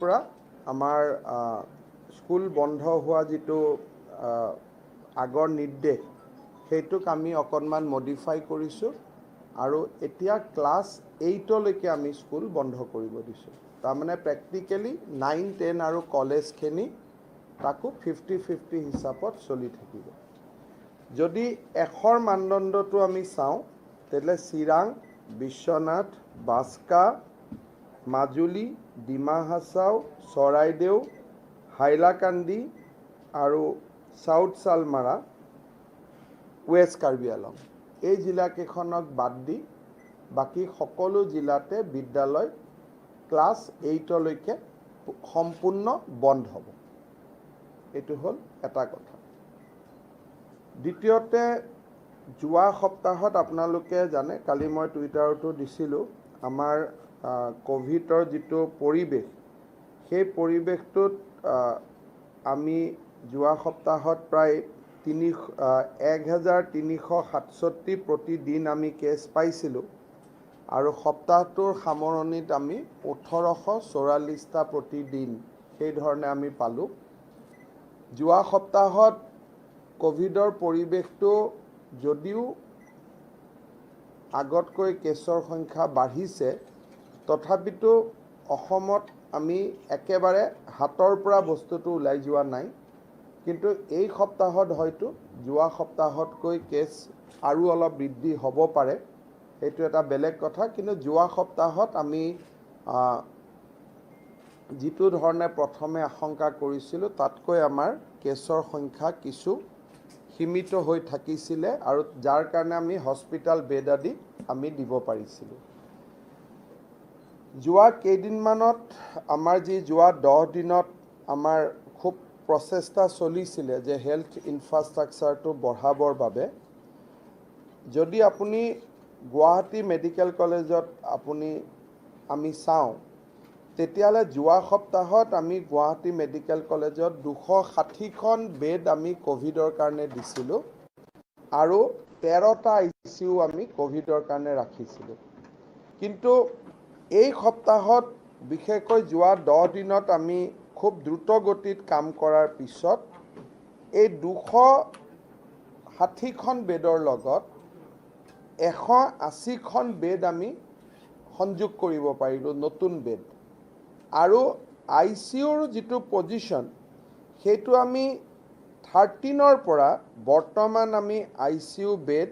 পৰা আমাৰ স্কুল বন্ধ হোৱা যিটো আগৰ নিৰ্দেশ, সেইটোক আমি অকণমান মডিফাই কৰিছোঁ আৰু এতিয়া ক্লাছ 8লৈকে আমি স্কুল বন্ধ কৰিব দিছোঁ। তাৰমানে প্ৰেক্টিকেলি 9, 10 আৰু কলেজখিনি তাকো 50-50 হিচাপত চলি থাকিব। যদি 100ৰ মানদণ্ডটো আমি চাওঁ, তেতিয়াহ'লে চিৰাং, বিশ্বনাথ, বাস্কা, মাজুলী, ডিমা হাছাও, চৰাইদেউ, হাইলাকান্দি আৰু চাউথ চালমাৰা, ৱেষ্ট কাৰ্বি আলং, এই জিলাকেইখনক বাদ দি বাকী সকলো জিলাতে বিদ্যালয় ক্লাছ 8লৈকে সম্পূৰ্ণ বন্ধ হ'ব। এইটো হ'ল এটা কথা। দ্বিতীয়তে, যোৱা সপ্তাহত আপোনালোকে জানে, কালি মই টুইটাৰতো দিছিলোঁ, আমাৰ ক'ভিডৰ যিটো পৰিৱেশ, সেই পৰিৱেশটোত আমি যোৱা সপ্তাহত প্ৰায় 1367 প্ৰতিদিন আমি কেছ পাইছিলোঁ আৰু সপ্তাহটোৰ সামৰণিত আমি 1844টা প্ৰতিদিন সেই ধৰণে আমি পালোঁ। যোৱা সপ্তাহত ক'ভিডৰ পৰিৱেশটো যদিও আগতকৈ কেছৰ সংখ্যা বাঢ়িছে, তথাপিতো অসমত আমি একেবাৰে হাতৰ পৰা বস্তুটো ওলাই যোৱা নাই। কিন্তু এই সপ্তাহত হয়তো যোৱা সপ্তাহতকৈ কেছ আৰু অলপ বৃদ্ধি হ'ব পাৰে, সেইটো এটা বেলেগ কথা। কিন্তু যোৱা সপ্তাহত আমি যিটো ধৰণে প্ৰথমে আশংকা কৰিছিলোঁ, তাতকৈ আমাৰ কেছৰ সংখ্যা কিছু সীমিত হৈ থাকিছিলে আৰু যাৰ কাৰণে আমি হস্পিটেল বেড আদি আমি দিব পাৰিছিলোঁ। যোৱা কেইদিনমানত আমাৰ যি যোৱা 10 দিনত আমাৰ খুব প্ৰচেষ্টা চলিছিলে যে হেল্থ ইনফ্ৰাষ্ট্ৰাকচাৰটো বঢ়াবৰ বাবে, যদি আপুনি গুৱাহাটী মেডিকেল কলেজত আমি চাওঁ, তেতিয়াহ'লে যোৱা সপ্তাহত আমি গুৱাহাটী মেডিকেল কলেজত 260খন বেড আমি ক'ভিডৰ কাৰণে দিছিলোঁ আৰু 13টা আইচিইউ আমি ক'ভিডৰ কাৰণে ৰাখিছিলোঁ। কিন্তু এই সপ্তাহত, বিশেষকৈ যোৱা 10 দিনত আমি খুব দ্ৰুত গতিত কাম কৰাৰ পিছত এই 260খন বেডৰ লগত 180খন বেড আমি সংযোগ কৰিব পাৰিলোঁ, নতুন বেড। আৰু আইচিইউৰ যিটো পজিশ্যন, সেইটো আমি 13ৰ পৰা বৰ্তমান আমি আইচিইউ বেড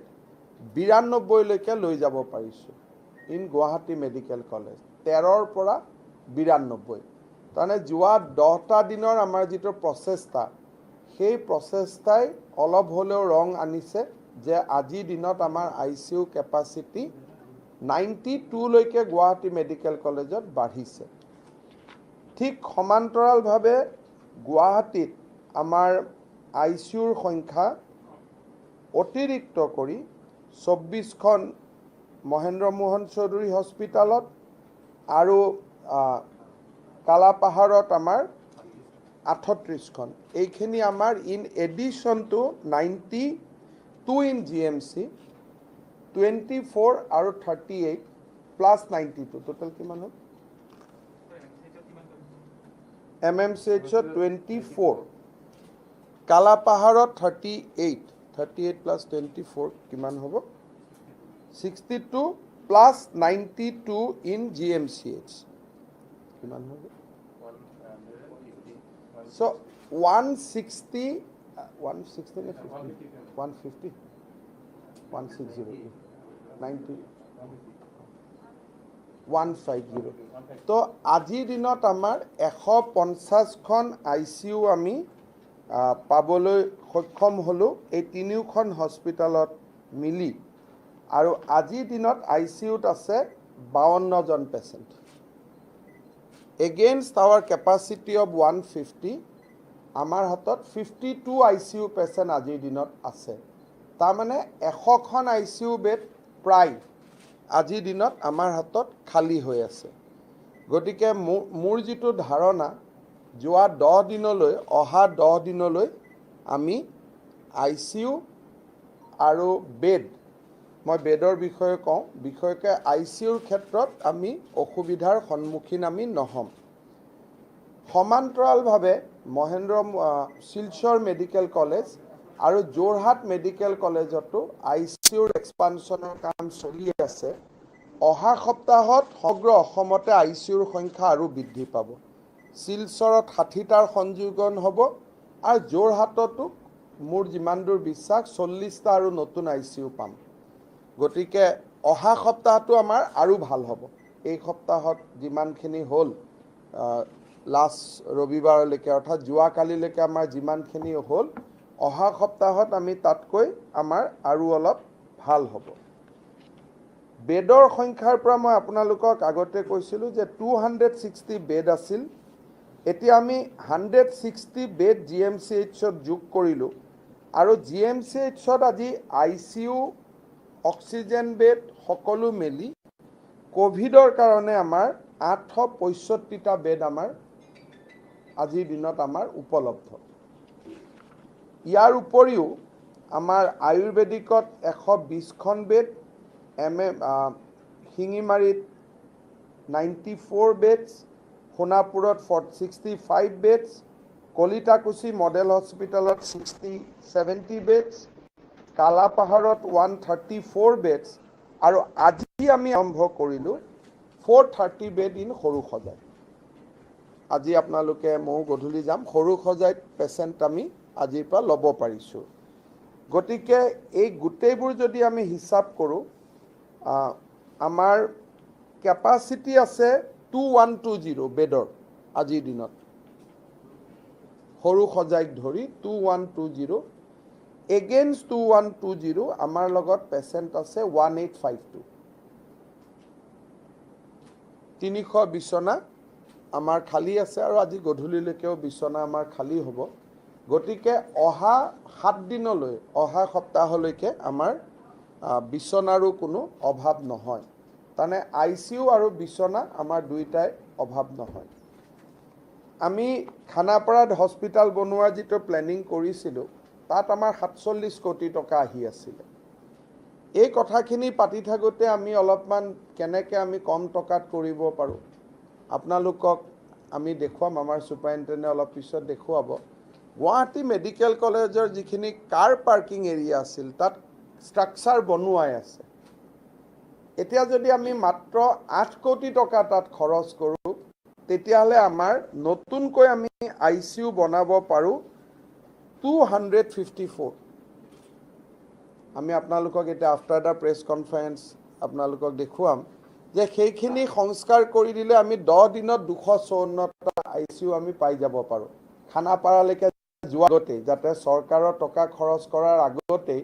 92লৈকে লৈ যাব পাৰিছোঁ ইন গুৱাহাটী মেডিকেল কলেজ, 13ৰ পৰা 92। তাৰমানে যোৱা 10টা দিনৰ আমাৰ যিটো প্ৰচেষ্টা, সেই প্ৰচেষ্টাই অলপ হ'লেও ৰং আনিছে যে আজিৰ দিনত আমাৰ আইচিইউ কেপাচিটি 92লৈকে গুৱাহাটী মেডিকেল কলেজত বাঢ়িছে। ঠিক সমান্তৰালভাৱে গুৱাহাটীত আমাৰ আইচিইউৰ সংখ্যা অতিৰিক্ত কৰি 24খন মহেন্দ্ৰ মোহন চৌধুৰী হস্পিটেলত আৰু কালাপাহাৰত আমাৰ 38খন। এইখিনি আমাৰ in addition to 92 in GMC, 24 আৰু 38 প্লাছ 92, টোটেল কিমান হ'ল? এমএমচিএইচত 24, কালাপাহাৰত 38। 38 প্লাছ 24 কিমান হ'ব? 62 প্লাছ 92 ইন জিএমচিএইচ কিমান হ'ব? চ' 160, 160 নে 50? 150, 160, 90, 150। তো আজিৰ দিনত আমাৰ 150খন আইচিইউ আমি পাবলৈ সক্ষম হ'লোঁ এই তিনিওখন হস্পিটেলত মিলি। আৰু আজিৰ দিনত আইচিইউত আছে 52জন patient against our capacity of 150। আমাৰ হাতত 52 আইচিইউ পেচেণ্ট আজিৰ দিনত আছে। তাৰমানে 100খন আইচিইউ বেড প্ৰায় আজিৰ দিনত আমাৰ হাতত খালী হৈ আছে। গতিকে মোৰ যিটো ধাৰণা, যোৱা 10 দিনলৈ, অহা 10 দিনলৈ আমি আইচিইউ আৰু বেড, মই বেডৰ বিষয়ে কওঁ, বিশেষকৈ আইচিইউৰ ক্ষেত্ৰত আমি অসুবিধাৰ সন্মুখীন আমি নহ'ম। সমান্তৰালভাৱে মহেন্দ্ৰ শিলচৰ মেডিকেল কলেজ আৰু যোৰহাট মেডিকেল কলেজতো আই চি ইউৰ এক্সপানশ্যনৰ কাম চলি আছে। অহা সপ্তাহত সমগ্ৰ অসমতে আই চি ইউৰ সংখ্যা আৰু বৃদ্ধি পাব। শিলচৰত 60টাৰ সংযোজন হ'ব আৰু যোৰহাটতো মোৰ যিমান দূৰ বিশ্বাস 40টা আৰু নতুন আই চি ইউ পাম। গতিকে অহা সপ্তাহটো আমাৰ আৰু ভাল হ'ব। এই সপ্তাহত যিমানখিনি হ'ল, লাষ্ট ৰবিবাৰলৈকে, অৰ্থাৎ যোৱাকালিলৈকে আমাৰ যিমানখিনি হ'ল, অহা সপ্তাহত আমি তাতকৈ আমাৰ আৰু অলপ ভাল হ'ব। বেডৰ সংখ্যাৰ পৰা মই আপোনালোকক আগতে কৈছিলোঁ যে 260 বেড আছিল। এতিয়া আমি 160 বেড জি এম চি এইচত যোগ কৰিলোঁ আৰু জি এম চি এইচত আজি I C U, oxygen bed সকলো মিলি ক'ভিডৰ কাৰণে আমাৰ 865টা বেড আমাৰ আজিৰ দিনত আমাৰ উপলব্ধ। ইয়াৰ উপৰিও আমাৰ আয়ুৰ্বেদিকত 120খন বেড, এম এ শিঙিমাৰীত 94 বেডছ, সোণাপুৰত 65 বেডছ, কলিতাকুচি মডেল হস্পিটেলত 60-70 বেডছ, কালাপাহাৰত 134 বেডছ আৰু আজি আমি আৰম্ভ কৰিলোঁ 430 বেড ইন সৰুসজাই। আজি আপোনালোকে, ময়ো গধূলি যাম, সৰুসজাইত পেচেণ্ট আমি আজিৰ পৰা ল'ব পাৰিছোঁ। গতিকে এই গোটেইবোৰ যদি আমি হিচাপ কৰোঁ, আমাৰ কেপাচিটি আছে 2120 বেডৰ আজিৰ দিনত, সৰুসজাইক ধৰি 2120। এগেইনষ্ট 2120 আমাৰ লগত পেচেণ্ট আছে 1852। 300 বিচনা আমাৰ খালী আছে আৰু আজি গধূলিলৈকেও বিচনা আমাৰ খালী হ'ব। গতিকে অহা 7 দিনলৈ, অহা সপ্তাহলৈকে আমাৰ বিচনাৰো কোনো অভাৱ নহয়। তাৰমানে আই চি ইউ আৰু বিচনা আমাৰ দুয়োটাই অভাৱ নহয়। আমি খানাপাৰাত হস্পিটেল বনোৱাৰ যিটো প্লেনিং কৰিছিলোঁ, তাত আমাৰ 47 কোটি টকা আহি আছিলে। এই কথাখিনি পাতি থাকোঁতে আমি অলপমান কেনেকৈ আমি কম টকাত কৰিব পাৰোঁ, আপোনালোকক আমি দেখুৱাম। আমাৰ ছুপাৰিণ্টেণ্ডেণ্টে অলপ পিছত দেখুৱাব। গুৱাহাটী মেডিকেল কলেজৰ যিখিনি কাৰ পাৰ্কিং এৰিয়া আছিল, তাত ষ্ট্ৰাকচাৰ বনোৱাই আছে। এতিয়া যদি আমি মাত্ৰ 8 কোটি টকা তাত খৰচ কৰোঁ, তেতিয়াহ'লে আমাৰ নতুনকৈ আমি আই চি ইউ বনাব পাৰোঁ 254। আমি আপোনালোকক এতিয়া আফটাৰ the press conference আপোনালোকক দেখুৱাম যে সেইখিনি সংস্কাৰ কৰি দিলে আমি 10 দিনত 254টা আই চি ইউ আমি পাই যাব পাৰোঁ, খানাপাৰালৈকে যোৱাৰ আগতেই, যাতে চৰকাৰৰ টকা খৰচ কৰাৰ আগতেই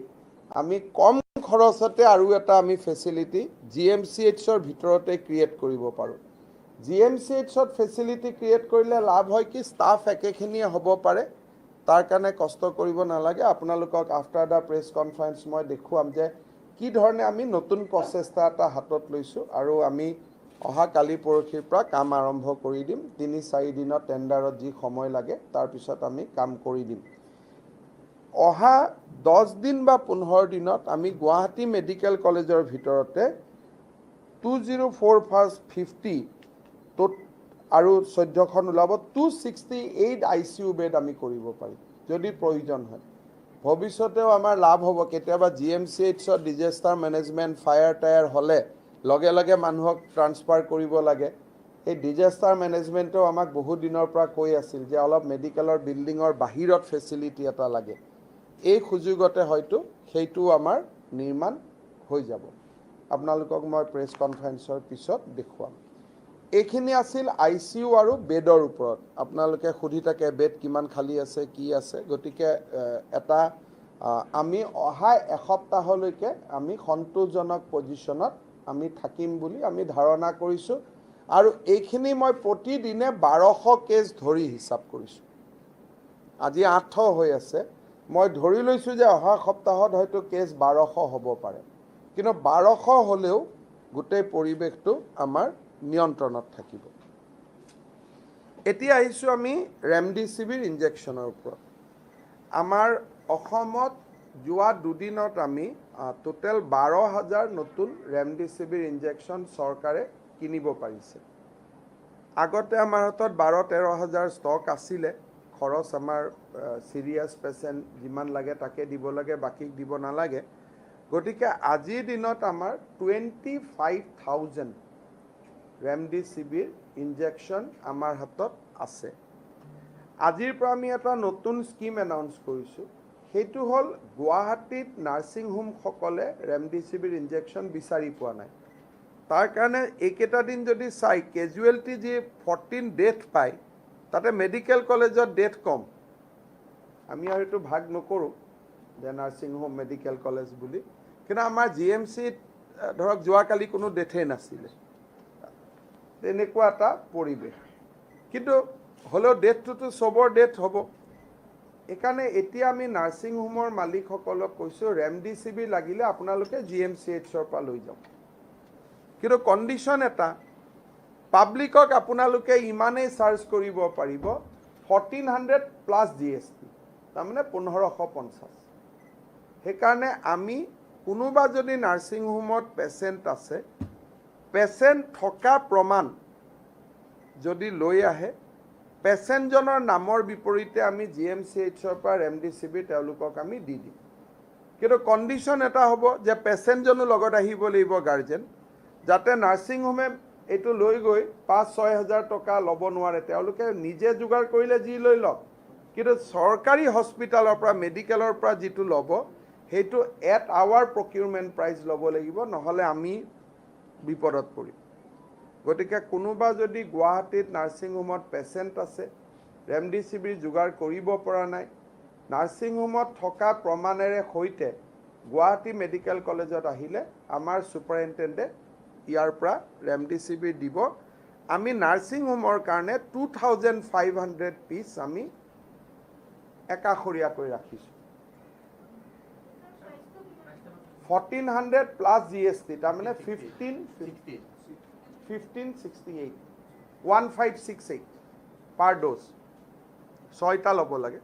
আমি কম খৰচতে আৰু এটা আমি ফেচিলিটি জি এম চি এইচৰ ভিতৰতে ক্ৰিয়েট কৰিব পাৰোঁ। জি এম চি এইচত ফেচিলিটি ক্ৰিয়েট কৰিলে লাভ হয় কি, ষ্টাফ একেখিনিয়ে হ'ব পাৰে, তাৰ কাৰণে কষ্ট কৰিব নালাগে। আপোনালোকক আফটাৰ the press conference মই দেখুৱাম যে কি ধৰণে আমি নতুন প্ৰচেষ্টা এটা হাতত লৈছোঁ আৰু আমি অহা কালি পৰহিৰ পৰা কাম আৰম্ভ কৰি দিম। 3-4 দিনত টেণ্ডাৰত যি সময় লাগে, তাৰপিছত আমি কাম কৰি দিম। অহা 10 দিন বা 15 দিনত আমি গুৱাহাটী মেডিকেল কলেজৰ ভিতৰতে 204 ফাৰ্ষ্ট 50 ত'ত আৰু 14খন ওলাব, 268 আই চি ইউ বেড আমি কৰিব পাৰিম যদি প্ৰয়োজন হয়। ভৱিষ্যতেও আমাৰ লাভ হ'ব। কেতিয়াবা জি এম চি এইচত ডিজেষ্টাৰ মেনেজমেণ্ট, ফায়াৰ টায়াৰ হ'লে লগে লগে মানুহক ট্ৰান্সফাৰ কৰিব লাগে। এই ডিজেষ্টাৰ মেনেজমেণ্টেও আমাক বহুত দিনৰ পৰা কৈ আছিল যে অলপ মেডিকেলৰ বিল্ডিঙৰ বাহিৰত ফেচিলিটি এটা লাগে। এই সুযোগতে হয়তো সেইটোও আমাৰ নিৰ্মাণ হৈ যাব। আপোনালোকক মই প্ৰেছ কনফাৰেন্সৰ পিছত দেখুৱাম। এইখিনি আছিল আই চি ইউ আৰু বেডৰ ওপৰত। আপোনালোকে সুধি থাকে বেড কিমান খালী আছে, কি আছে। গতিকে এটা আমি অহা এসপ্তাহলৈকে আমি সন্তোষজনক পজিশ্যনত আমি থাকিম বুলি আমি ধাৰণা কৰিছোঁ। আৰু এইখিনি মই প্ৰতিদিনে 1200 কেছ ধৰি হিচাপ কৰিছোঁ। আজি 800 হৈ আছে। মই ধৰি লৈছোঁ যে অহা সপ্তাহত হয়তো কেছ 1200 হ'ব পাৰে। কিন্তু 1200 হ'লেও গোটেই পৰিৱেশটো আমাৰ নিয়ন্ত্ৰণত থাকিব। এতিয়া আহিছোঁ আমি ৰেমডিচিভিৰ ইনজেকশ্যনৰ ওপৰত। আমাৰ অসমত যোৱা দুদিনত আমি টোটেল 12 হাজাৰ নতুন ৰেমডিচিভিৰ ইনজেকশ্যন চৰকাৰে কিনিব পাৰিছে। আগতে আমাৰ হাতত 12-13 হাজাৰ ষ্টক আছিলে। খৰচ আমাৰ চিৰিয়াছ পেচেণ্ট যিমান লাগে তাকে দিব লাগে, বাকীক দিব নালাগে। গতিকে আজিৰ দিনত আমাৰ 25,000 ৰেমডিচিভিৰ ইনজেকশ্যন আমাৰ হাতত আছে। আজিৰ পৰা আমি এটা নতুন স্কীম এনাউন্স কৰিছোঁ। সেইটো হ'ল, গুৱাহাটীত নাৰ্ছিং হোমসকলে ৰেমডিচিভিৰ ইনজেকশ্যন বিচাৰি পোৱা নাই। তাৰ কাৰণে এইকেইটা দিন যদি চাই, কেজুৱেলিটি যি 14 ডেথ পায়, তাতে মেডিকেল কলেজত ডেথ কম। আমি আৰু এইটো ভাগ নকৰোঁ যে নাৰ্ছিং হোম, মেডিকেল কলেজ বুলি। কিন্তু আমাৰ জিএমচিত ধৰক যোৱাকালি কোনো ডেথেই নাছিলে, তেনেকুৱা এটা পৰিৱেশ। কিন্তু হ'লেও ডেথটোতো চবৰ ডেথ হ'ব। সেইকাৰণে এতিয়া আমি নাৰ্ছিং হোমৰ মালিকসকলক কৈছোঁ, ৰেমডিচিভিৰ লাগিলে আপোনালোকে জিএমচিএইচৰ পৰা লৈ যাওক। কিন্তু কণ্ডিশ্যন এটা, পাব্লিকক আপোনালোকে ইমানেই চাৰ্জ কৰিব পাৰিব, 1400 প্লাছ জিএছটি, তাৰমানে 1550। সেইকাৰণে আমি কোনোবা যদি নাৰ্ছিং হোমত পেচেণ্ট আছে, পেচেণ্ট থকা প্ৰমাণ যদি লৈ আহে, পেচেণ্টজনৰ নামৰ বিপৰীতে আমি জিএমচিএইচৰ পৰা ৰেমডিচিভিৰ তেওঁলোকক আমি দি দিম। কিন্তু কণ্ডিশ্যন এটা হ'ব যে পেচেণ্টজনো লগত আহিব লাগিব, গাৰ্জেন, যাতে নাৰ্ছিং হোমে এইটো লৈ গৈ 5-6 হাজাৰ টকা ল'ব নোৱাৰে। তেওঁলোকে নিজে যোগাৰ কৰিলে যি লৈ লওক, কিন্তু চৰকাৰী হস্পিটেলৰ পৰা, মেডিকেলৰ পৰা যিটো ল'ব, সেইটো এট আৱাৰ প্ৰকিউৰমেণ্ট প্ৰাইচ ল'ব লাগিব, নহ'লে আমি বিপদত পৰিম। গতিকে কোনোবা যদি গুৱাহাটীত নাৰ্ছিং হোমত পেচেণ্ট আছে, ৰেমডিচিভিৰ যোগাৰ কৰিব পৰা নাই, নাৰ্ছিং হোমত থকা প্ৰমাণেৰে সৈতে গুৱাহাটী মেডিকেল কলেজত আহিলে আমাৰ ছুপাৰিণ্টেণ্ডেণ্টে ইয়াৰ পৰা ৰেমডিচিভিৰ দিব। আমি নাৰ্ছিং হোমৰ কাৰণে 2500 পিচ আমি একাষৰীয়াকৈ ৰাখিছোঁ। 1400 প্লাছ জিএছটি, তাৰমানে 1568, 1568 per dose। ছয়টা ল'ব লাগে।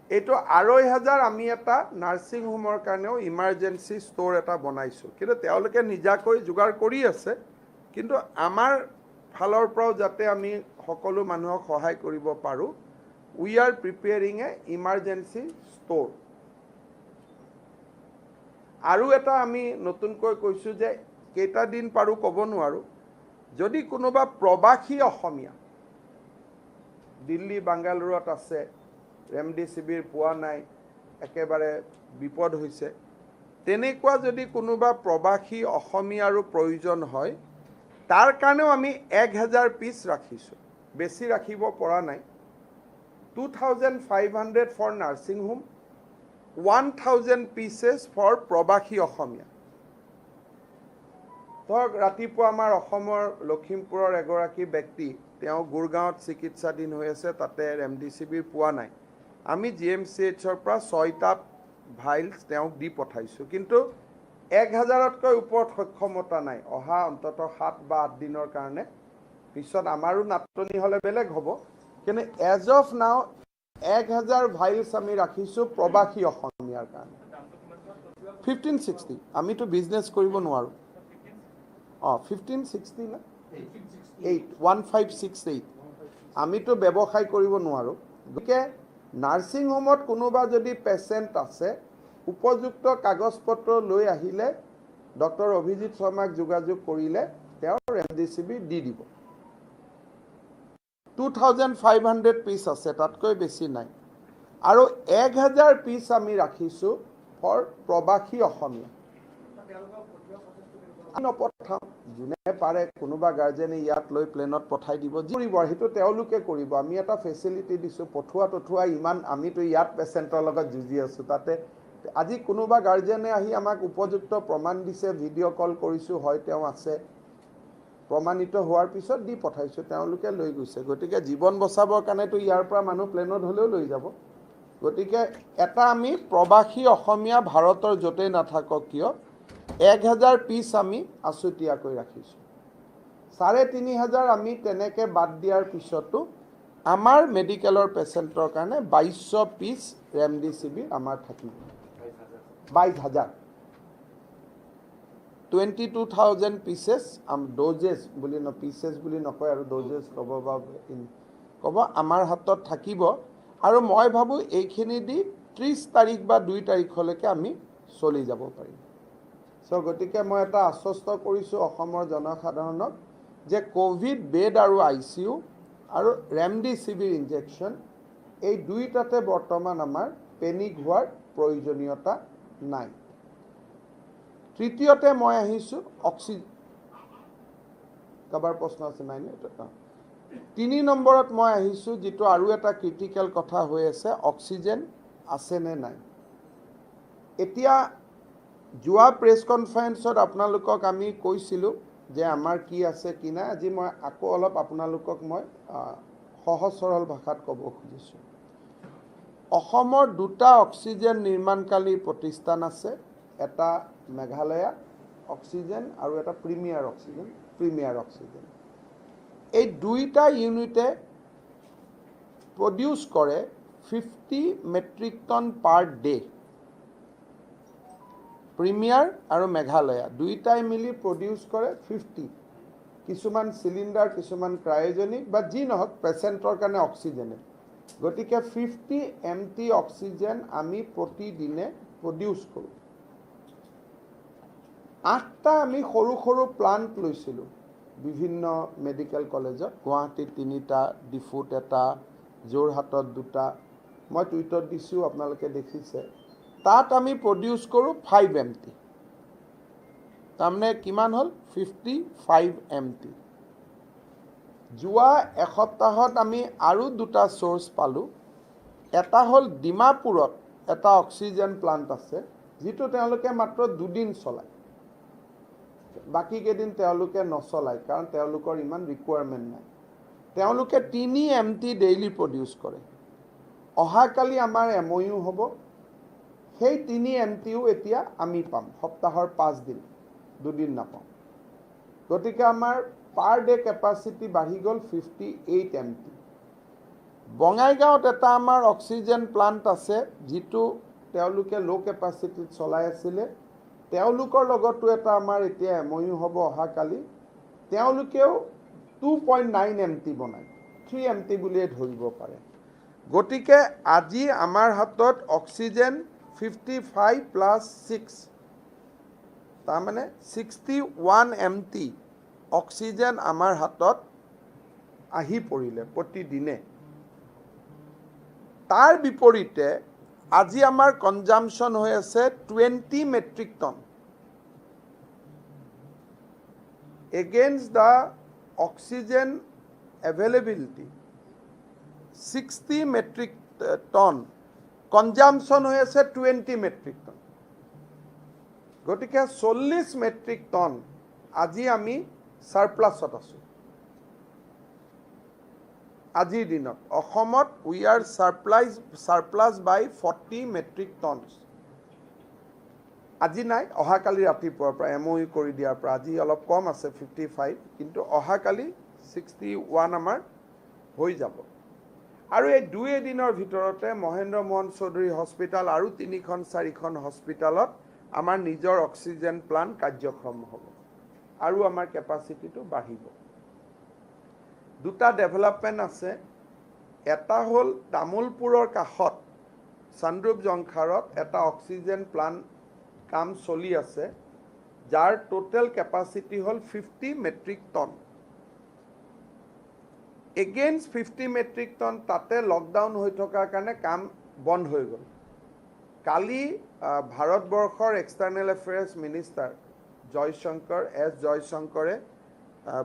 এইটো 2500 আমি এটা নাৰ্ছিং হোমৰ কাৰণেও ইমাৰ্জেঞ্চি ষ্ট'ৰ এটা বনাইছোঁ। কিন্তু তেওঁলোকে নিজাকৈ যোগাৰ কৰি আছে, কিন্তু আমাৰ ফালৰ পৰাও যাতে আমি সকলো মানুহক সহায় কৰিব পাৰোঁ, we are preparing a emergency store। আৰু এটা আমি নতুনকৈ কৈছোঁ যে কেইটা দিন পাৰোঁ ক'ব নোৱাৰোঁ, যদি কোনোবা প্ৰৱাসী অসমীয়া দিল্লী, বাংগালোৰত আছে, ৰেমডিচিভিৰ পোৱা নাই, একেবাৰে বিপদ হৈছে, তেনেকুৱা যদি কোনোবা প্ৰৱাসী অসমীয়াৰো প্ৰয়োজন হয়, তাৰ কাৰণেও আমি 1000 পিচ ৰাখিছোঁ। বেছি ৰাখিব পৰা নাই। 2500 for nursing home, 1000 pieces for প্ৰৱাসী অসমীয়া। ধৰক ৰাতিপুৱা আমাৰ অসমৰ লখিমপুৰৰ এগৰাকী ব্যক্তি, তেওঁ গুৰগাঁৱত চিকিৎসাধীন হৈ আছে, তাতে ৰেমডিচিভিৰ পোৱা নাই। আমি জিএমচিএইচৰ পৰা ছয়টা ভাইলছ তেওঁক দি পঠাইছোঁ। কিন্তু 1000তকৈ ওপৰত সক্ষমতা নাই অহা অন্ততঃ 7 বা 8 দিনৰ কাৰণে। পিছত আমাৰো নাটনি হ'লে বেলেগ হ'ব। কিন্তু এজ অফ নাও 1000 ভাইলছ আমি ৰাখিছোঁ প্ৰৱাসী অসমীয়াৰ কাৰণে। 1560। আমিতো বিজনেছ কৰিব নোৱাৰোঁ। অঁ, 1560 না এইট, 1568। আমিতো ব্যৱসায় কৰিব নোৱাৰোঁ। গতিকে নাৰ্ছিং হোমত কোনোবা যদি পেচেণ্ট আছে, উপযুক্ত কাগজ পত্ৰ লৈ আহিলে, ডক্টৰ অভিজিত শৰ্মাক যোগাযোগ কৰিলে তেওঁ ৰেমডিচিভিৰ দি দিব। 2500 পিচ আছে, তাতকৈ বেছি নাই। আৰু 1000 পিচ আমি ৰাখিছোঁ ফৰ প্ৰৱাসী অসমীয়া। আমি নপঠাওঁ, যোনে পাৰে, কোনোবা গাৰ্জেনে ইয়াত লৈ প্লেনত পঠাই দিব, যি কৰিব আৰু সেইটো তেওঁলোকে কৰিব। আমি এটা ফেচিলিটি দিছোঁ। পঠোৱা তঠোৱা ইমান, আমিতো ইয়াত পেচেণ্টৰ লগত যুঁজি আছোঁ, তাতে আজি কোনোবা গাৰ্জেনে আহি আমাক উপযুক্ত প্ৰমাণ দিছে, ভিডিঅ' কল কৰিছোঁ, হয় তেওঁ আছে, প্ৰমাণিত হোৱাৰ পিছত দি পঠাইছোঁ, তেওঁলোকে লৈ গৈছে। গতিকে জীৱন বচাবৰ কাৰণেতো ইয়াৰ পৰা মানুহ প্লেনত হ'লেও লৈ যাব। গতিকে এটা আমি প্ৰৱাসী অসমীয়া ভাৰতৰ য'তেই নাথাকক কিয়, 1000 পিচ আমি আছুতীয়াকৈ ৰাখিছোঁ। 3500 আমি তেনেকৈ বাদ দিয়াৰ পিছতো আমাৰ মেডিকেলৰ পেচেণ্টৰ কাৰণে 2200 পিচ ৰেমডিচিভিৰ আমাৰ থাকিব, 22,000। 22,000 pieces doses বুলি ন, পিচেছ বুলি নকয় আৰু, ড'জেছ ক'ব বা ক'ব, আমাৰ হাতত থাকিব। আৰু মই ভাবোঁ এইখিনি দি 30 তাৰিখ বা 2 তাৰিখলৈকে আমি চলি যাব পাৰিম। চ' গতিকে মই এটা আশ্বস্ত কৰিছোঁ অসমৰ জনসাধাৰণক যে ক'ভিড বেড আৰু ICU আৰু ৰেমডিচিভিৰ ইনজেকশ্যন, এই দুইটাতে বৰ্তমান আমাৰ পেনিক হোৱাৰ প্ৰয়োজনীয়তা নাই। তৃতীয়তে মই আহিছোঁ কাৰোবাৰ প্ৰশ্ন আছে নাই নে? 3 নম্বৰত মই আহিছোঁ যিটো আৰু এটা ক্ৰিটিকেল কথা হৈ আছে, অক্সিজেন আছে নে নাই। এতিয়া যোৱা প্ৰেছ কনফাৰেন্সত আপোনালোকক আমি কৈছিলোঁ যে আমাৰ কি আছে কি নাই। আজি মই আকৌ অলপ আপোনালোকক মই সহজ সৰল ভাষাত ক'ব খুজিছোঁ। অসমৰ দুটা অক্সিজেন নিৰ্মাণকাৰী প্ৰতিষ্ঠান আছে, এটা মেঘালয়া অক্সিজেন আৰু এটা প্ৰিমিয়াৰ অক্সিজেন। প্ৰিমিয়াৰ অক্সিজেন, এই দুইটা ইউনিটে প্ৰডিউচ কৰে 50 metric ton per day. Premier আৰু মেঘালয়া দুইটাই মিলি প্ৰডিউচ কৰে 50, কিছুমান চিলিণ্ডাৰ, কিছুমান ক্ৰায়জেনিক বা যি নহওক পেচেণ্টৰ কাৰণে অক্সিজেনে। গতিকে 50 MT oxygen আমি প্ৰতিদিনে প্ৰডিউচ কৰোঁ। 8টা আমি সৰু সৰু প্লাণ্ট লৈছিলোঁ বিভিন্ন মেডিকেল কলেজত, গুৱাহাটীত 3টা, ডিফুত এটা, যোৰহাটত 2টা, মই টুইটত দিছোঁ, আপোনালোকে দেখিছে। তাত আমি প্ৰডিউচ কৰোঁ 5 MT, তাৰমানে কিমান হ'ল 55 MT। যোৱা এসপ্তাহত আমি আৰু 2টা চ'ৰ্চ পালোঁ। এটা হ'ল ডিমাপুৰত এটা অক্সিজেন প্লাণ্ট আছে, যিটো তেওঁলোকে মাত্ৰ 2 দিন চলায়, বাকী কেইদিন তেওঁলোকে নচলায়, কাৰণ তেওঁলোকৰ ইমান ৰিকুৱাৰমেণ্ট নাই। তেওঁলোকে 3 MT daily produce কৰে। অহাকালি আমাৰ MOU হ'ব, সেই 3 MTও এতিয়া আমি পাম সপ্তাহৰ 5 দিন, দুদিন নাপাওঁ। গতিকে আমাৰ পাৰ ডে কেপাচিটি বাঢ়ি গ'ল 58 MT। বঙাইগাঁৱত এটা আমাৰ অক্সিজেন প্লাণ্ট আছে, যিটো তেওঁলোকে ল' কেপাচিটিত চলাই আছিলে। তেওঁলোকৰ লগতো এটা আমাৰ এতিয়া MOU হ'ব অহাকালি। তেওঁলোকেও 2.9 MT বনায়, 3 MT বুলিয়ে ধৰিব পাৰে। গতিকে আজি আমাৰ হাতত অক্সিজেন 55 প্লাছ 6, তাৰমানে 61 MT oxygen আমাৰ হাতত আহি পৰিলে প্ৰতিদিনে। তাৰ বিপৰীতে আজি আমাৰ কনজামশ্যন হৈ আছে 20 metric ton against the oxygen availability 60 metric ton, consumption হৈ আছে 20 মেট্ৰিক টন। গতিকে 40 মেট্ৰিক টন আজি আমি ছাৰপ্লাছত আছোঁ। আজিৰ দিনত অসমত we are surplus by 40 metric tons। আজি নাই, অহাকালি ৰাতিপুৱাৰ পৰা MOU কৰি দিয়াৰ পৰা আজি অলপ কম আছে 55, কিন্তু অহাকালি 61 আমাৰ হৈ যাব। আৰু এই দুই এদিনৰ ভিতৰতে মহেন্দ্ৰ মোহন চৌধুৰী হস্পিটেল আৰু তিনিখন চাৰিখন হস্পিটেলত আমাৰ নিজৰ অক্সিজেন প্লাণ্ট কাৰ্যক্ষম হ'ব আৰু আমাৰ কেপাচিটিটো বাঢ়িব। দুটা ডেভেলপমেণ্ট আছে। এটা হ'ল তামোলপুৰৰ কাষত চান্দ্ৰূপ জংখাৰত এটা অক্সিজেন প্লাণ্ট কাম চলি আছে, যাৰ টোটেল কেপাচিটি হ'ল 50 metric ton against 50 metric ton। তাতে লকডাউন হৈ থকাৰ কাৰণে কাম বন্ধ হৈ গ'ল। কালি ভাৰতবৰ্ষৰ external affairs minister Jaishankar, S জয়শংকৰে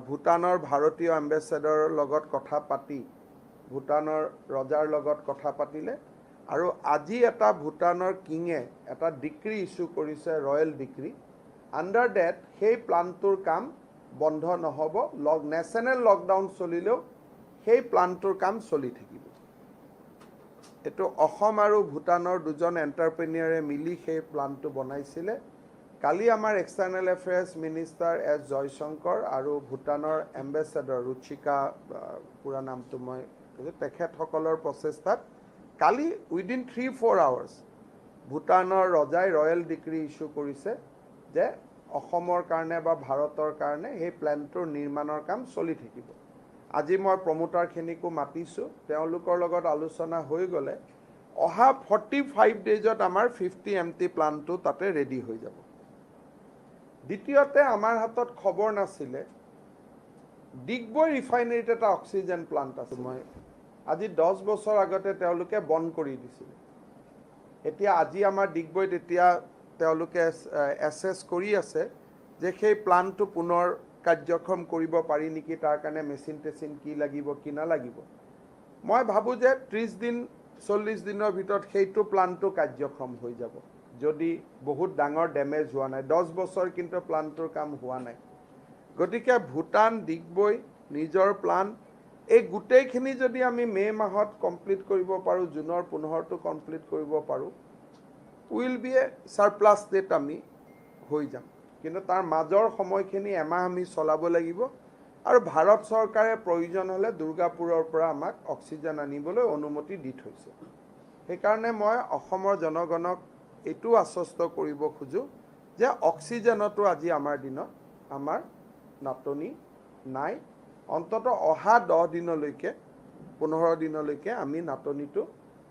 ভূটানৰ ভাৰতীয় এম্বেচেডৰৰ লগত কথা পাতি, ভূটানৰ ৰজাৰ লগত কথা পাতিলে আৰু আজি এটা ভূটানৰ কিঙে এটা ডিক্ৰী ইছ্যু কৰিছে, ৰয়েল ডিক্ৰী। আণ্ডাৰ ডেট সেই প্লাণ্টটোৰ কাম বন্ধ নহ'ব। নেশ্যনেল লকডাউন চলিলেও সেই প্লাণ্টটোৰ কাম চলি থাকিব। এইটো অসম আৰু ভূটানৰ দুজন এণ্টাৰপ্ৰেনিয়ৰে মিলি সেই প্লাণ্টটো বনাইছিলে। কালি আমাৰ external affairs minister S Jaishankar আৰু ভূটানৰ এম্বেচেডৰ ৰুচিকা, পুৰা নামটো মই কৈছোঁ, তেখেতসকলৰ প্ৰচেষ্টাত কালি উইদিন 3-4 আৱাৰ্ছ ভূটানৰ ৰজাই ৰয়েল ডিক্ৰী ইছ্যু কৰিছে যে অসমৰ কাৰণে বা ভাৰতৰ কাৰণে সেই প্লেণ্টটোৰ নিৰ্মাণৰ কাম চলি থাকিব। আজি মই প্ৰমোটাৰখিনিকো মাতিছোঁ, তেওঁলোকৰ লগত আলোচনা হৈ গ'লে অহা 45 ডেইজত আমাৰ 50 MT প্লাণ্টটো তাতে ৰেডি হৈ যাব। দ্বিতীয়তে, আমাৰ হাতত খবৰ নাছিলে, ডিগবৈ ৰিফাইনেৰীত এটা অক্সিজেন প্লাণ্ট আছে। মই আজি 10 বছৰ আগতে তেওঁলোকে বন্ধ কৰি দিছিলে। এতিয়া আজি আমাৰ ডিগবৈত এতিয়া তেওঁলোকে এছেছ কৰি আছে যে সেই প্লাণ্টটো পুনৰ কাৰ্যক্ষম কৰিব পাৰি নেকি, তাৰ কাৰণে মেচিন টেচিন কি লাগিব, কি নালাগিব। মই ভাবোঁ যে 30 দিন, 40 দিনৰ ভিতৰত সেইটো প্লাণ্টটো কাৰ্যক্ষম হৈ যাব, যদি বহুত ডাঙৰ ডেমেজ হোৱা নাই। 10 বছৰ কিন্তু প্লাণ্টটোৰ কাম হোৱা নাই। গতিকে ভূটান, ডিগবৈ, নিজৰ প্লাণ্ট, এই গোটেইখিনি যদি আমি মে' মাহত কমপ্লিট কৰিব পাৰোঁ, জুনৰ 15টো কমপ্লিট কৰিব পাৰোঁ, will be a surplus state আমি হৈ যাম। কিন্তু তাৰ মাজৰ সময়খিনি এমাহ আমি চলাব লাগিব আৰু ভাৰত চৰকাৰে প্ৰয়োজন হ'লে দুৰ্গাপুৰৰ পৰা আমাক অক্সিজেন আনিবলৈ অনুমতি দি থৈছে। সেইকাৰণে মই অসমৰ জনগণক এইটোও আশ্বস্ত কৰিব খোজোঁ যে অক্সিজেনতো আজি আমাৰ দিনত আমাৰ নাটনি নাই। অন্ততঃ অহা 10 দিনলৈকে, 15 দিনলৈকে আমি নাটনিটো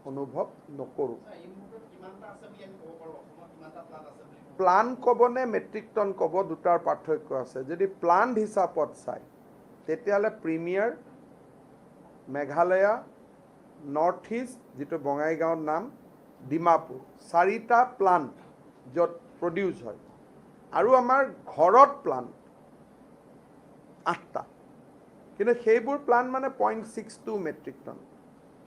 অনুভৱ নকৰোঁ। এই মুহূৰ্তত কিমানটা আছে বুলি আমি ক'ব পাৰোঁ? অসমত কিমানটা প্লাণ্ট আছে বুলি ক'ব? প্লাণ্ট ক'বনে মেট্ৰিক টন ক'ব, দুটাৰ পাৰ্থক্য আছে। যদি প্লাণ্ট হিচাপত চায়, তেতিয়াহ'লে প্ৰিমিয়াৰ, মেঘালয়া, নৰ্থ ইষ্ট যিটো বঙাইগাঁৱৰ নাম, ডিমাপুৰ, চাৰিটা প্লাণ্ট য'ত প্ৰডিউচ হয় আৰু আমাৰ ঘৰত প্লাণ্ট আঠটা। কিন্তু সেইবোৰ প্লাণ্ট মানে 0.62 মেট্ৰিক টন,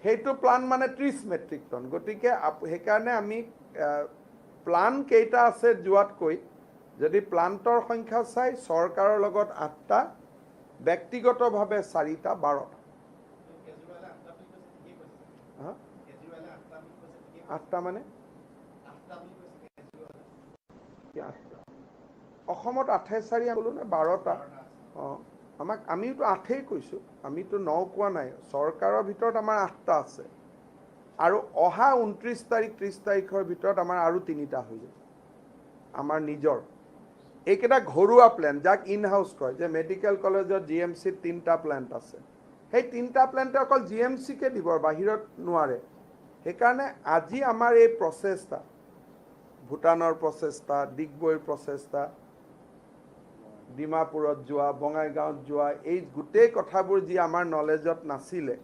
সেইটো প্লাণ্ট মানে 30 মেট্ৰিক টন। গতিকে সেইকাৰণে আমি প্লাণ্ট কেইটা আছে যোৱাতকৈ যদি প্লাণ্টৰ সংখ্যা চাই, চৰকাৰৰ লগত আঠটা, ব্যক্তিগতভাৱে চাৰিটা, 12টা। কেজৰিৱালে আঠটা বুলি কৈছে, ঠিকেই কৈছে? হা? কেজৰিৱালে আঠটা বুলি কৈছে, ঠিকেই কৈছে? আঠটা মানে? আঠটা বুলি কৈছে কেজৰিৱালে। কি আঠটা? অসমত আঠে চাৰি ক'লো নে 12টা? 12টা আছে। অঁ, আমাক আমিওতো আঠেই কৈছোঁ, আমিতো ন কোৱা নাই। চৰকাৰৰ ভিতৰত আমাৰ আঠটা আছে আৰু অহা 29 তাৰিখ, 30 তাৰিখৰ ভিতৰত আমাৰ আৰু তিনিটা হৈ যাব। আমাৰ নিজৰ এইকেইটা ঘৰুৱা প্লেণ্ট, যাক ইন হাউচ কয়, যে মেডিকেল কলেজত, জিএমচিত তিনিটা প্লেণ্ট আছে। সেই তিনিটা প্লেণ্টে অকল জিএমচিকে দিব, বাহিৰত নোৱাৰে। সেইকাৰণে আজি আমাৰ এই প্ৰচেষ্টা, ভূটানৰ প্ৰচেষ্টা, ডিগবৈৰ প্ৰচেষ্টা, ডিমাপুৰত যোৱা, বঙাইগাঁৱত যোৱা, এই গোটেই কথাবোৰ যি আমাৰ নলেজত নাছিলে,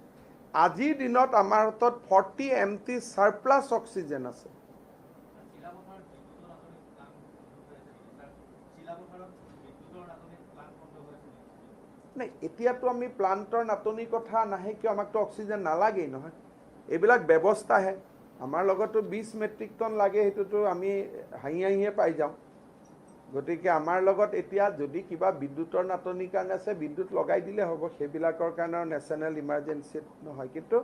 আজিৰ দিনত আমাৰ হাতত 40 MT surplus oxygen আছে। চিলাপথাৰত বিদ্যুতৰ নাটনিত প্লাণ্ট বন্ধ হৈ আছে নেকি ছাৰ? চিলাপথাৰত বিদ্যুতৰ নাটনিত প্লাণ্ট বন্ধ হৈ আছে নেকি? নাই, এতিয়াতো আমি প্লাণ্টৰ নাটনিৰ কথা নাহে। কিয়? আমাকতো অক্সিজেন নালাগেই নহয়। এইবিলাক ব্যৱস্থাহে। আমাৰ লগতো 20 মেট্ৰিক টন লাগে, সেইটোতো আমি হাঁহি হাঁহিয়ে পাই যাওঁ। গতিকে আমাৰ লগত এতিয়া যদি কিবা বিদ্যুতৰ নাটনিৰ কাৰণে আছে, বিদ্যুৎ লগাই দিলে হ'ব। সেইবিলাকৰ কাৰণে নেশ্যনেল ইমাৰ্জেঞ্চিত নহয়। কিন্তু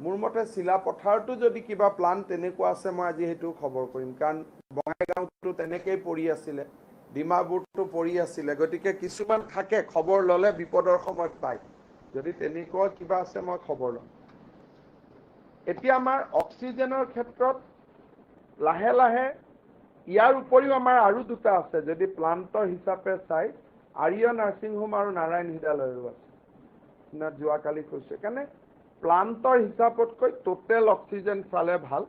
মোৰ মতে চিলাপথাৰতো যদি কিবা প্লাণ্ট তেনেকুৱা আছে, মই আজি সেইটো খবৰ কৰিম। কাৰণ বঙাইগাঁৱতো তেনেকেই পৰি আছিলে, ডিমাপুৰতো পৰি আছিলে। গতিকে কিছুমান থাকে, খবৰ ল'লে বিপদৰ সময়ত পায়। যদি তেনেকুৱা কিবা আছে, মই খবৰ ল'ম। এতিয়া আমাৰ অক্সিজেনৰ ক্ষেত্ৰত লাহে লাহে, ইয়াৰ উপৰিও আমাৰ আৰু দুটা আছে। যদি প্লাণ্টৰ হিচাপে চাই, আৰ্য নাৰ্ছিং হোম আৰু নাৰায়ণ হৃদয়ালয়ৰো আছে। না, যোৱাকালি কৈছোঁ। সেইকাৰণে প্লাণ্টৰ হিচাপতকৈ টোটেল অক্সিজেন চালে ভাল।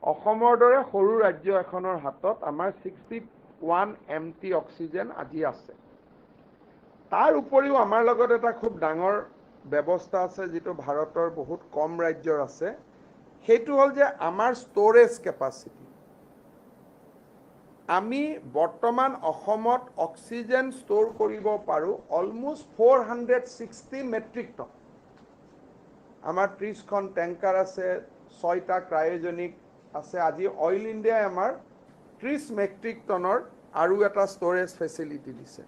অসমৰ দৰে সৰু ৰাজ্য এখনৰ হাতত আমাৰ 61 MT oxygen আজি আছে। তাৰ উপৰিও আমাৰ লগত এটা খুব ডাঙৰ ব্যৱস্থা আছে, যিটো ভাৰতৰ বহুত কম ৰাজ্যৰ আছে। সেইটো হ'ল যে আমাৰ ষ্ট'ৰেজ কেপাচিটি। আমি বৰ্তমান অসমত অক্সিজেন ষ্ট'ৰ কৰিব পাৰোঁ অলমষ্ট 460 মেট্ৰিক টন। আমাৰ 30খন টেংকাৰ আছে, ছয়টা ক্ৰায়জেনিক আছে। আজি অইল ইণ্ডিয়াই আমাৰ 30 মেট্ৰিক টনৰ আৰু এটা ষ্ট'ৰেজ ফেচিলিটি দিছে।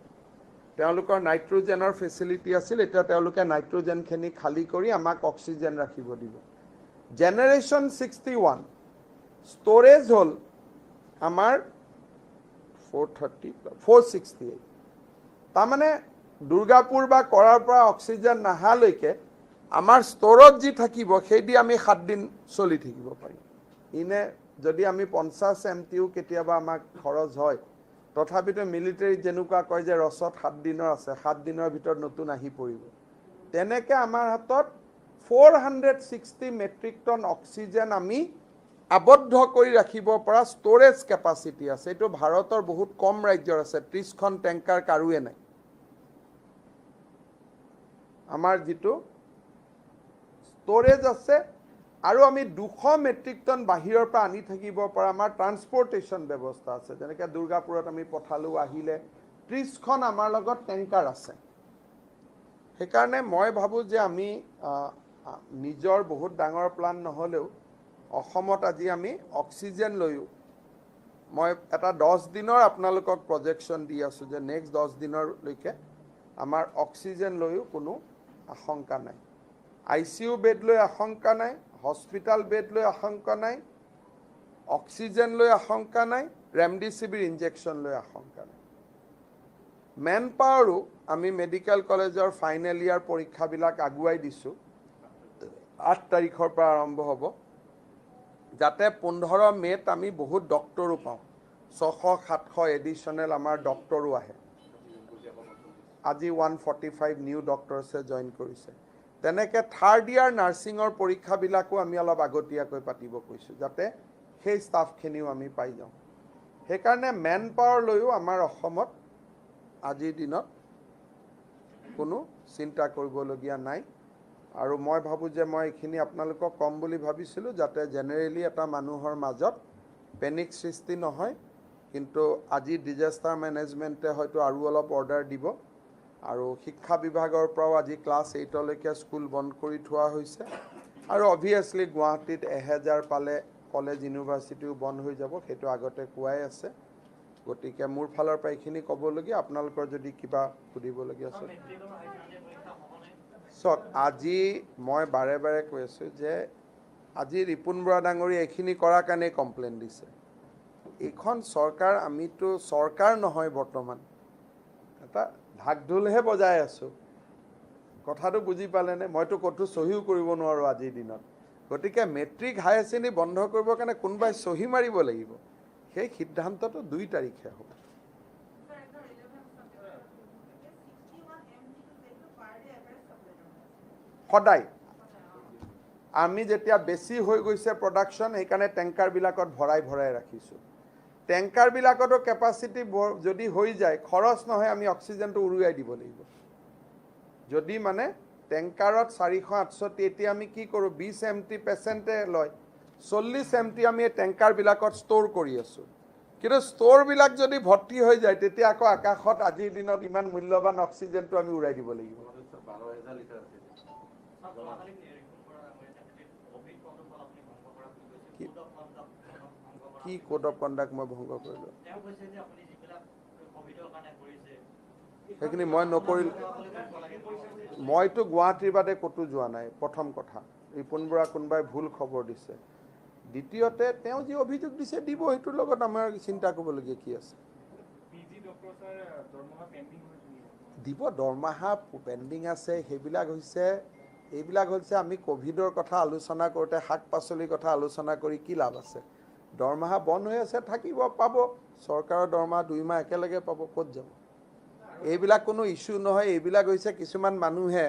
তেওঁলোকৰ নাইট্ৰজেনৰ ফেচিলিটি আছিল, এতিয়া তেওঁলোকে নাইট্ৰজেনখিনি খালী কৰি আমাক অক্সিজেন ৰাখিব দিব। জেনেৰেশ্যন 61, ষ্ট'ৰেজ হ'ল আমাৰ 430, 468। তাৰমানে দুৰ্গাপুৰ বা কৰাৰ পৰা অক্সিজেন নাহালৈকে আমাৰ ষ্ট'ৰত যি থাকিব, সেই দি আমি 7 দিন চলি থাকিব পাৰিম। ইনে যদি আমি 50 এম টিও কেতিয়াবা আমাক খৰচ হয়, তথাপিতো মিলিটেৰীত যেনেকুৱা কয় যে ৰচদ 7 দিনৰ আছে, 7 দিনৰ ভিতৰত নতুন আহি পৰিব, তেনেকৈ আমাৰ হাতত 460 মেট্ৰিক টন অক্সিজেন আমি আবদ্ধ কৰি ৰাখিব পৰা ষ্ট'ৰেজ কেপাচিটি আছে। এইটো ভাৰতৰ বহুত কম ৰাজ্যৰ আছে, 30খন টেংকাৰ কাৰোৱে নাই। আমাৰ যিটো ষ্ট'ৰেজ আছে আৰু আমি 200 মেট্ৰিক টন বাহিৰৰ পৰা আনি থাকিব পৰা আমাৰ ট্ৰান্সপৰ্টেশ্যন ব্যৱস্থা আছে। যেনেকৈ দুৰ্গাপুৰত আমি পঠালোঁ, আহিলে 30খন আমাৰ লগত টেংকাৰ আছে। সেইকাৰণে মই ভাবোঁ যে আমি নিজৰ বহুত ডাঙৰ প্লান নহ'লেও অসমত আজি আমি অক্সিজেন লৈও মই এটা 10 দিনৰ আপোনালোকক প্ৰজেকশ্যন দি আছোঁ যে নেক্সট 10 দিনলৈকে আমাৰ অক্সিজেন লৈও কোনো আশংকা নাই, ICU bed লৈ আশংকা নাই, হস্পিটেল বেড লৈ আশংকা নাই, অক্সিজেন লৈ আশংকা নাই, ৰেমডিচিভিৰ ইনজেকশ্যন লৈ আশংকা নাই। মেন পাৱাৰো আমি মেডিকেল কলেজৰ ফাইনেল ইয়াৰ পৰীক্ষাবিলাক আগুৱাই দিছোঁ, 8 তাৰিখৰ পৰা আৰম্ভ হ'ব, যাতে 15 মে'ত আমি বহুত ডক্টৰো পাওঁ, 600-700 এডিশ্যনেল আমাৰ ডক্টৰো আহে। আজি 145 নিউ ডক্টৰ্ছে জইন কৰিছে। তেনেকৈ থাৰ্ড ইয়াৰ নাৰ্ছিঙৰ পৰীক্ষাবিলাকো আমি অলপ আগতীয়াকৈ পাতিব কৈছোঁ, যাতে সেই ষ্টাফখিনিও আমি পাই যাওঁ। সেইকাৰণে মেন পাৱাৰ লৈও আমাৰ অসমত আজিৰ দিনত কোনো চিন্তা কৰিবলগীয়া নাই। আৰু মই ভাবোঁ যে মই এইখিনি আপোনালোকক ক'ম বুলি ভাবিছিলোঁ, যাতে জেনেৰেলি এটা মানুহৰ মাজত পেনিক সৃষ্টি নহয়। কিন্তু আজি ডিজাষ্টাৰ মেনেজমেণ্টে হয়তো আৰু অলপ অৰ্ডাৰ দিব, আৰু শিক্ষা বিভাগৰ পৰাও আজি ক্লাছ 8লৈকে স্কুল বন্ধ কৰি থোৱা হৈছে। আৰু অভিয়াছলি গুৱাহাটীত 1000 পালে কলেজ ইউনিভাৰ্চিটিও বন্ধ হৈ যাব, সেইটো আগতে কোৱাই আছে। গতিকে মোৰ ফালৰ পৰা এইখিনি ক'বলগীয়া, আপোনালোকৰ যদি কিবা সুধিবলগীয়া আছে। চাওক, আজি মই বাৰে বাৰে কৈ আছোঁ যে আজি ৰিপুণ বৰা ডাঙৰীয়ে এইখিনি কৰাৰ কাৰণেই কমপ্লেইন দিছে। এইখন চৰকাৰ, আমিতো চৰকাৰ নহয়, বৰ্তমান এটা ঢাক ঢোলহে বজাই আছোঁ। কথাটো বুজি পালেনে? মইতো ক'তো চহীও কৰিব নোৱাৰোঁ আজিৰ দিনত। গতিকে মেট্ৰিক হায়াৰ ছেকেণ্ডেৰী বন্ধ কৰিবৰ কাৰণে কোনোবাই চহী মাৰিব লাগিব, সেই সিদ্ধান্তটো 2 তাৰিখে হ'ব। সদায় আমি যেতিয়া বেছি হৈ গৈছে প্ৰডাকশ্যন, সেইকাৰণে টেংকাৰবিলাকত ভৰাই ভৰাই ৰাখিছোঁ। টেংকাৰবিলাকতো কেপাচিটি যদি হৈ যায়, খৰচ নহয়, আমি অক্সিজেনটো উৰুৱাই দিব লাগিব। যদি মানে টেংকাৰত 468, এতিয়া আমি কি কৰোঁ, 20 MT পেচেণ্টে লয়, 40 MT আমি এই টেংকাৰবিলাকত ষ্ট'ৰ কৰি আছোঁ। কিন্তু ষ্ট'ৰবিলাক যদি ভৰ্তি হৈ যায়, তেতিয়া আকৌ আকাশত আজিৰ দিনত ইমান মূল্যৱান অক্সিজেনটো আমি উৰাই দিব লাগিব। কি কোড অফ কণ্ডাক্ট মই ভংগ কৰিলোঁ সেইখিনি মই নকৰিলোঁ। মইতো গুৱাহাটীৰ বাদে ক'তো যোৱা নাই, প্ৰথম কথা। ৰিপুণ বৰা কোনোবাই ভুল খবৰ দিছে। দ্বিতীয়তে তেওঁ যি অভিযোগ দিছে দিব, সেইটোৰ লগত আমাৰ চিন্তা কৰিবলগীয়া কি আছে? দিব, দৰমহা পেণ্ডিং আছে, সেইবিলাক হৈছে, এইবিলাক হৈছে আমি ক'ভিডৰ কথা আলোচনা কৰোঁতে শাক পাচলিৰ কথা আলোচনা কৰি কি লাভ আছে? দৰমহা বন্ধ হৈ আছে, থাকিব, পাব। চৰকাৰৰ দৰমহা 2 মাহ একেলগে পাব, ক'ত যাব? এইবিলাক কোনো ইছ্যু নহয়। এইবিলাক হৈছে কিছুমান মানুহে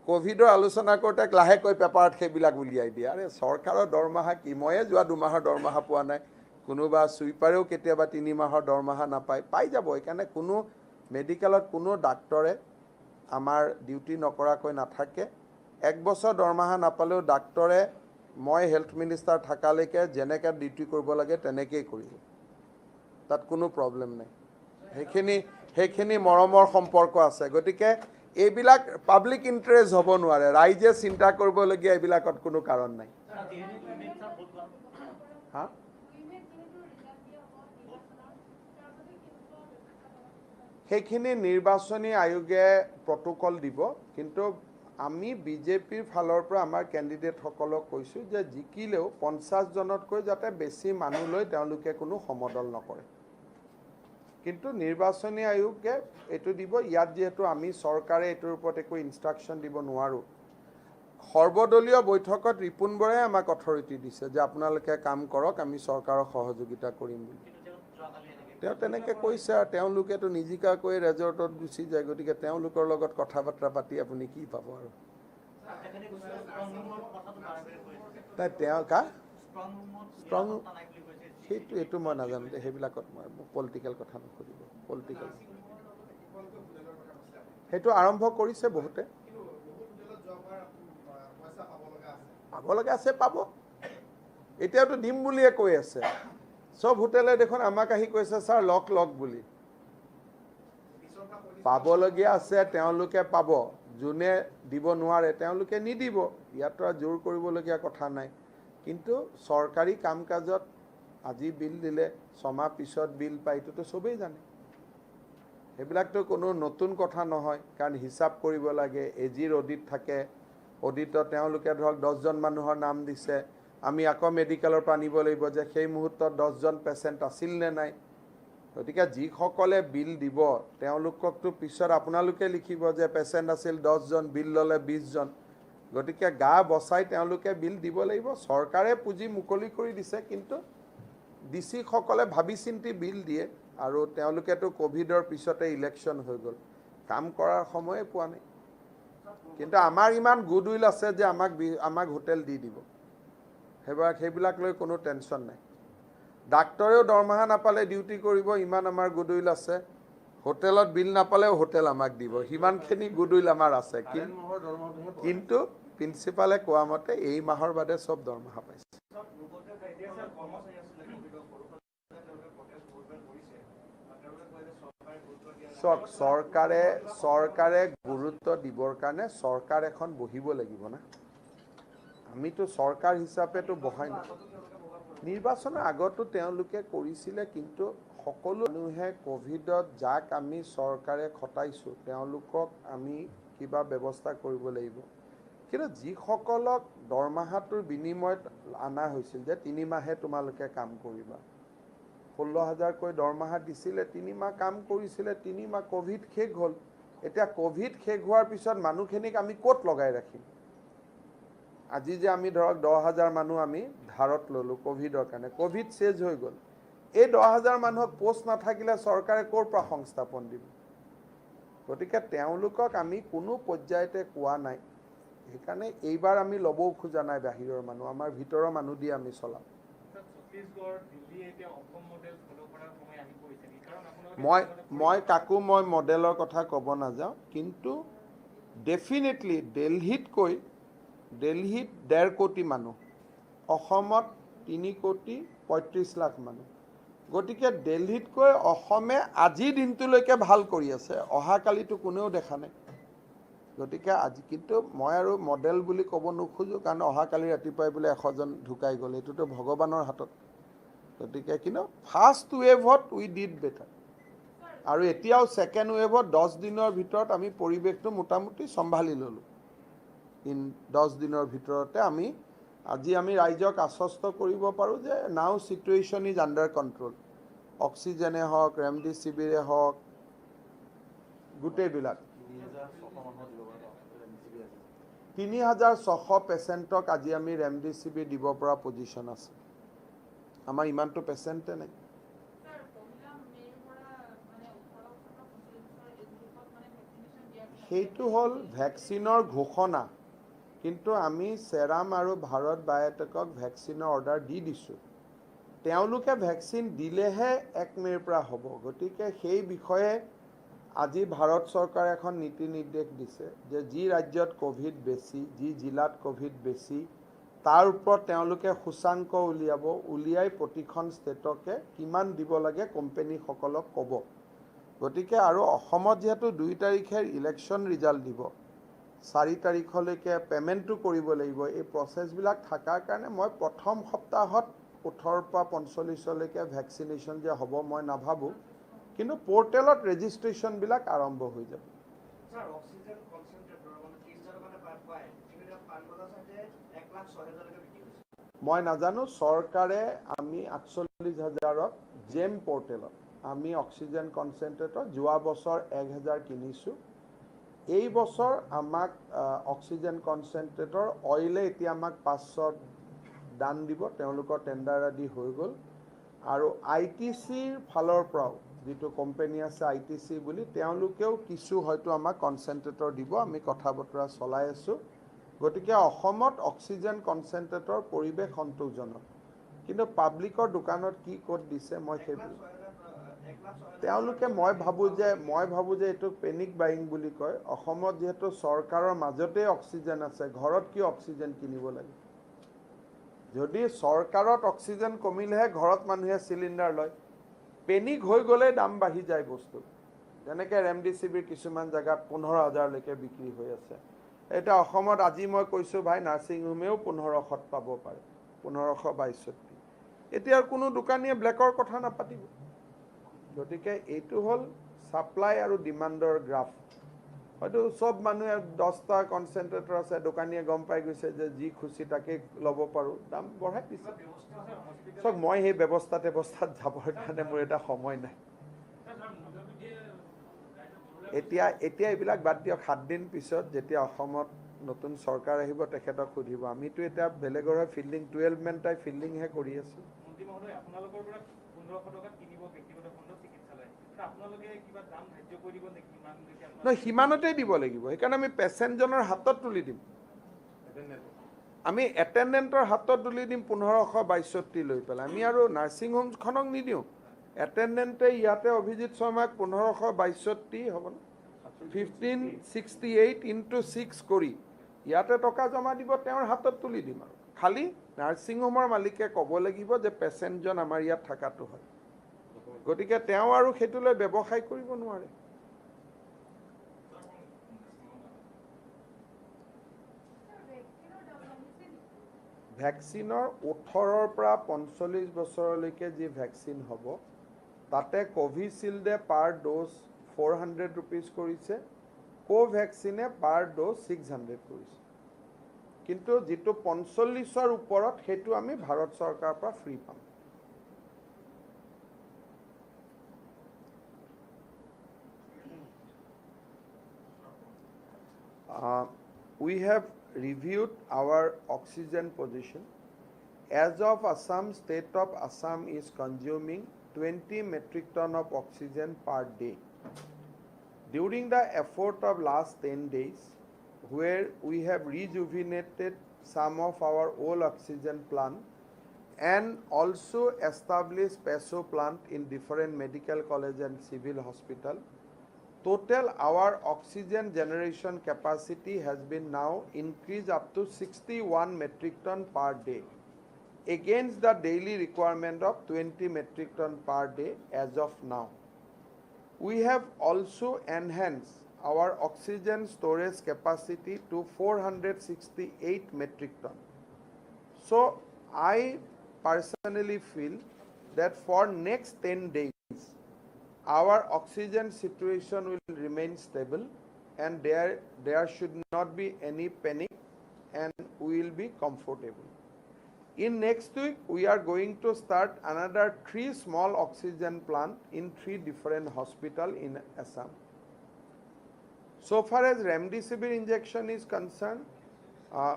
ক'ভিডৰ আলোচনা কৰোঁতে লাহেকৈ পেপাৰত সেইবিলাক উলিয়াই দিয়ে। আৰে চৰকাৰৰ দৰমহা কি? ময়ে যোৱা 2 মাহৰ দৰমহা পোৱা নাই, কোনোবা চুইপাৰেও কেতিয়াবা 3 মাহৰ দৰমহা নাপায়, পাই যাব। সেইকাৰণে কোনো মেডিকেলত কোনো ডাক্তৰে আমাৰ ডিউটি নকৰাকৈ নাথাকে। 1 বছৰ দৰমহা নাপালেও ডাক্তৰে, মই হেল্থ মিনিষ্টাৰ থকালৈকে যেনেকৈ ডিউটি কৰিব লাগে তেনেকেই কৰিব, তাত কোনো প্ৰব্লেম নাই। সেইখিনি মৰমৰ সম্পৰ্ক আছে। গতিকে এইবিলাক পাব্লিক ইণ্টাৰেষ্ট হ'ব নোৱাৰে, ৰাইজে চিন্তা কৰিবলগীয়া এইবিলাকত কোনো কাৰণ নাই। হা, সেইখিনি নিৰ্বাচনী আয়োগে প্ৰটোকল দিব। কিন্তু আমি বিজেপিৰ ফালৰ পৰা আমাৰ কেণ্ডিডেটসকলক কৈছোঁ যে জিকিলেও 50 জনতকৈ যাতে বেছি মানুহ লৈ তেওঁলোকে কোনো সমদল নকৰে। কিন্তু নিৰ্বাচনী আয়োগে এইটো দিব। ইয়াত যিহেতু আমি চৰকাৰে এইটোৰ ওপৰত একো ইনষ্ট্ৰাকশ্যন দিব নোৱাৰোঁ। সৰ্বদলীয় বৈঠকত ৰিপুণ বৰাই আমাক অথৰিটি দিছে যে আপোনালোকে কাম কৰক, আমি চৰকাৰক সহযোগিতা কৰিম বুলি। তেওঁ তেনেকৈ কৈছে আৰু তেওঁলোকেতো নিজিকাকৈ ৰেজৰ্টত গুচি যায়, গতিকে তেওঁলোকৰ লগত কথা বাৰ্তা পাতি আপুনি কি পাব আৰু। নাই তেওঁ কা ষ্ট্ৰং সেইটো এইটো মই নাজানো, সেইবিলাকত মই পলিটিকেল কথা নুসুধিব। পলিটিকেল সেইটো আৰম্ভ কৰিছে বহুতে, পাব লগা আছে পাব, এতিয়াতো দিম বুলিয়ে কৈ আছে। চব হোটেলে দেখোন আমাক আহি কৈছে ছাৰ লক লক বুলি। পাবলগীয়া আছে তেওঁলোকে পাব, যোনে দিব নোৱাৰে তেওঁলোকে নিদিব, ইয়াতো আৰু জোৰ কৰিবলগীয়া কথা নাই। কিন্তু চৰকাৰী কাম কাজত আজি বিল দিলে ছমাহ পিছত বিল পায়, এইটোতো চবেই জানে, সেইবিলাকতো কোনো নতুন কথা নহয়। কাৰণ হিচাপ কৰিব লাগে, এজিৰ অডিট থাকে, অডিটত তেওঁলোকে ধৰক 10জন মানুহৰ নাম দিছে, আমি আকৌ মেডিকেলৰ পৰা আনিব লাগিব যে সেই মুহূৰ্তত 10জন পেচেণ্ট আছিল নে নাই। গতিকে যিসকলে বিল দিব তেওঁলোককতো পিছত আপোনালোকে লিখিব যে পেচেণ্ট আছিল 10জন, বিল ল'লে 20জন। গতিকে গা বচাই তেওঁলোকে বিল দিব লাগিব। চৰকাৰে পুঁজি মুকলি কৰি দিছে, কিন্তু ডি চিসকলে ভাবি চিন্তি বিল দিয়ে, আৰু তেওঁলোকেতো ক'ভিডৰ পিছতে ইলেকশ্যন হৈ গ'ল, কাম কৰাৰ সময়ে পোৱা নাই। কিন্তু আমাৰ ইমান গুডউইল আছে যে আমাক হোটেল দি দিব, সেইবিলাক লৈ কোনো টেনশ্যন নাই। ডাক্তৰেও দৰমহা নাপালে ডিউটি কৰিব, ইমান আমাৰ গুডউইল আছে। হোটেলত বিল নাপালেও হোটেল আমাক দিব, সিমানখিনি গুডউইল আমাৰ আছে। কিন্তু প্ৰিন্সিপালে কোৱা মতে এই মাহৰ বাদে চব দৰমহা পাইছে। চাওক, চৰকাৰে গুৰুত্ব দিবৰ কাৰণে চৰকাৰ এখন বহিব লাগিব না। আমিতো চৰকাৰ হিচাপেতো বহাই নাই। নিৰ্বাচনৰ আগতো তেওঁলোকে কৰিছিলে, কিন্তু সকলো মানুহে ক'ভিডত যাক আমি চৰকাৰে খটাইছোঁ তেওঁলোকক আমি কিবা ব্যৱস্থা কৰিব লাগিব। কিন্তু যিসকলক দৰমহাটোৰ বিনিময়ত অনা হৈছিল যে 3 মাহে তোমালোকে কাম কৰিবা, 16,000কৈ দৰমহা দিছিলে, 3 মাহ কাম কৰিছিলে, 3 মাহ ক'ভিড শেষ হ'ল। এতিয়া ক'ভিড শেষ হোৱাৰ পিছত মানুহখিনিক আমি ক'ত লগাই ৰাখিম? আজি যে আমি ধৰক 10,000 মানুহ আমি ধাৰত ল'লোঁ ক'ভিডৰ কাৰণে, ক'ভিড চেজ হৈ গ'ল, এই 10,000 মানুহক পোষ্ট নাথাকিলে চৰকাৰে ক'ৰ পৰা সংস্থাপন দিব? গতিকে তেওঁলোকক আমি কোনো পৰ্যায়তে কোৱা নাই। সেইকাৰণে এইবাৰ আমি ল'বও খোজা নাই বাহিৰৰ মানুহ, আমাৰ ভিতৰৰ মানুহ দি আমি চলাম। মই কাকো মই মডেলৰ কথা ক'ব নাযাওঁ, কিন্তু ডেফিনেটলি দিল্লীত 1.5 কোটি মানুহ, অসমত 3 কোটি 35 লাখ মানুহ। গতিকে দিল্লীতকৈ অসমে আজিৰ দিনটোলৈকে ভাল কৰি আছে, অহাকালিতো কোনেও দেখা নাই। গতিকে আজি কিন্তু মই আৰু মডেল বুলি ক'ব নোখোজোঁ, কাৰণ অহাকালি ৰাতিপুৱাই বোলে 100জন ঢুকাই গ'ল, এইটোতো ভগৱানৰ হাতত। গতিকে কিন্তু ফাৰ্ষ্ট ৱেভত উই did better, আৰু এতিয়াও ছেকেণ্ড ৱেভত 10 দিনৰ ভিতৰত আমি পৰিৱেশটো মোটামুটি চম্ভালি ল'লোঁ। ইন 10 দিনৰ ভিতৰতে আমি আজি আমি ৰাইজক আশ্বস্ত কৰিব পাৰোঁ যে now situation is under control. অক্সিজেনে হওক, ৰেমডিচিভিৰে হওক, গোটেইবিলাক 3,600 পেচেণ্টক আজি আমি ৰেমডিচিভিৰ দিব পৰা পজিশ্যন আছে। আমাৰ ইমানটো পেচেণ্টে নাই। সেইটো হ'ল ভেকচিনৰ ঘোষণা, কিন্তু আমি চেৰাম আৰু ভাৰত বায়'টেকক ভেকচিনৰ অৰ্ডাৰ দি দিছোঁ। তেওঁলোকে ভেকচিন দিলেহে 1 মে'ৰ পৰা হ'ব। গতিকে সেই বিষয়ে আজি ভাৰত চৰকাৰে এখন নীতি নিৰ্দেশ দিছে যে যি ৰাজ্যত ক'ভিড বেছি, যি জিলাত ক'ভিড বেছি, তাৰ ওপৰত তেওঁলোকে সূচাংক উলিয়াব, উলিয়াই প্ৰতিখন ষ্টেটকে কিমান দিব লাগে কোম্পেনীসকলক ক'ব। গতিকে আৰু অসমত যিহেতু 2 তাৰিখে ইলেকশ্যন ৰিজাল্ট দিব, 4 তাৰিখলৈকে পে'মেণ্টটো কৰিব লাগিব, এই প্ৰচেছবিলাক থকাৰ কাৰণে মই প্ৰথম সপ্তাহত 18ৰ পৰা 45লৈকে ভেকচিনেশ্যন যে হ'ব মই নাভাবোঁ, কিন্তু পৰ্টেলত ৰেজিষ্ট্ৰেশ্যনবিলাক আৰম্ভ হৈ যাব। মই নাজানো, চৰকাৰে আমি 48,000ত জেম পৰ্টেলত আমি অক্সিজেন কনচেনট্ৰেটৰ যোৱা বছৰ 1,000 কিনিছোঁ। এই বছৰ আমাক অক্সিজেন কনচেনট্ৰেটৰ অইলে এতিয়া আমাক 500 দান দিব, তেওঁলোকৰ টেণ্ডাৰ আদি হৈ গ'ল। আৰু I T চিৰ ফালৰ পৰাও যিটো কোম্পেনী আছে I T C বুলি, তেওঁলোকেও কিছু হয়তো আমাক কনচেনট্ৰেটৰ দিব। আমি কথা বতৰা চলাই আছোঁ। গতিকে অসমত অক্সিজেন কনচেনট্ৰেটৰ পৰিৱেশ সন্তোষজনক, কিন্তু পাব্লিকৰ দোকানত কি ক'ত দিছে মই সেই তেওঁলোকে মই ভাবোঁ যে এইটো পেনিক বাইং বুলি কয়। অসমত যিহেতু চৰকাৰৰ মাজতেই অক্সিজেন আছে, ঘৰত কিয় অক্সিজেন কিনিব লাগে? যদি চৰকাৰত অক্সিজেন কমিলেহে ঘৰত মানুহে চিলিণ্ডাৰ লয়। পেনিক হৈ গ'লেই দাম বাঢ়ি যায় বস্তু। যেনেকৈ ৰেমডিচিভিৰ কিছুমান জেগাত 15,000লৈকে বিক্ৰী হৈ আছে। এতিয়া অসমত আজি মই কৈছোঁ, ভাই, নাৰ্ছিং হোমেও 1500ত পাব পাৰে, 1562। এতিয়া কোনো দোকানীয়ে ব্লেকৰ কথা নাপাতিব। গতিকে এইটো হ'ল ছাপ্লাই আৰু ডিমাণ্ডৰ গ্ৰাফ। হয়তো চব মানুহে 10টা কনচেনট্ৰেটৰ আছে, দোকানীয়ে গম পাই গৈছে যে যি খুচি তাকেই ল'ব পাৰোঁ, দাম বঢ়াই দিছে। চাওক, মই সেই ব্যৱস্থা ব্যৱস্থাত যাবৰ কাৰণে মোৰ এটা সময় নাই এতিয়া। এতিয়া এইবিলাক বাদ দিয়ক। 7 দিন পিছত যেতিয়া অসমত নতুন চৰকাৰ আহিব, তেখেতক সুধিব। আমিতো এতিয়া বেলেগৰ হৈ ফিল্ডিং, 12 মেন টাই ফিল্ডিংহে কৰি আছোঁ। মন্ত্ৰী মহোদয়, আপোনালোকৰ পৰা 1500 টকাত কিনিব ব্যক্তিগত খণ্ড চিকিৎসালয়। আপোনালোকে কিবা দাম ধাৰ্য কৰি দিব নেকি কিমানলৈকে? নহয়, সিমানতেই দিব লাগিব। সেইকাৰণে আমি পেচেণ্টজনৰ হাতত তুলি দিম। আমি এটেণ্ডেণ্টৰ হাতত তুলি দিম 1562 লৈ পেলাই। আমি আৰু নাৰ্ছিং হোমখনক নিদিওঁ। এটেণ্ডেণ্টে ইয়াতে অভিজিত শৰ্মাক 1562 হ'ব ন, 1568 ইনটু 6 কৰি ইয়াতে টকা জমা দিব, তেওঁৰ হাতত তুলি দিম। আৰু খালি নাৰ্ছিং হোমৰ মালিকে ক'ব লাগিব যে পেচেণ্টজন আমাৰ ইয়াত থকাটো হয়। গতিকে তেওঁ আৰু সেইটো লৈ ব্যৱসায় কৰিব নোৱাৰে। ভেকচিনৰ 18ৰ পৰা 45 বছৰলৈকে যি ভেকচিন হ'ব, তাতে কোভিচিল্ডে পাৰ ড'জ ₹400 কৰিছে, কোভেক্সিনে পাৰ ড'জ 600 কৰিছে। কিন্তু যিটো 45ৰ ওপৰত, সেইটো আমি ভাৰত চৰকাৰৰ পৰা ফ্ৰী পাম। We have reviewed our oxygen position. As of Assam, state of Assam is consuming 20 metric ton of oxygen per day. During the effort of last 10 days, where we have rejuvenated some of our old oxygen plant and also established PESO plant in different medical college and civil hospital, total our oxygen generation capacity has been now increased up to 61 metric ton per day against the daily requirement of 20 metric ton per day as of now. We have also enhanced our oxygen storage capacity to 468 metric ton. So I personally feel that for next 10 days our oxygen situation will remain stable and there should not be any panic and we will be comfortable. In next week, we are going to start another three small oxygen plant in three different hospital in Assam. So far as remdesivir injection is concerned,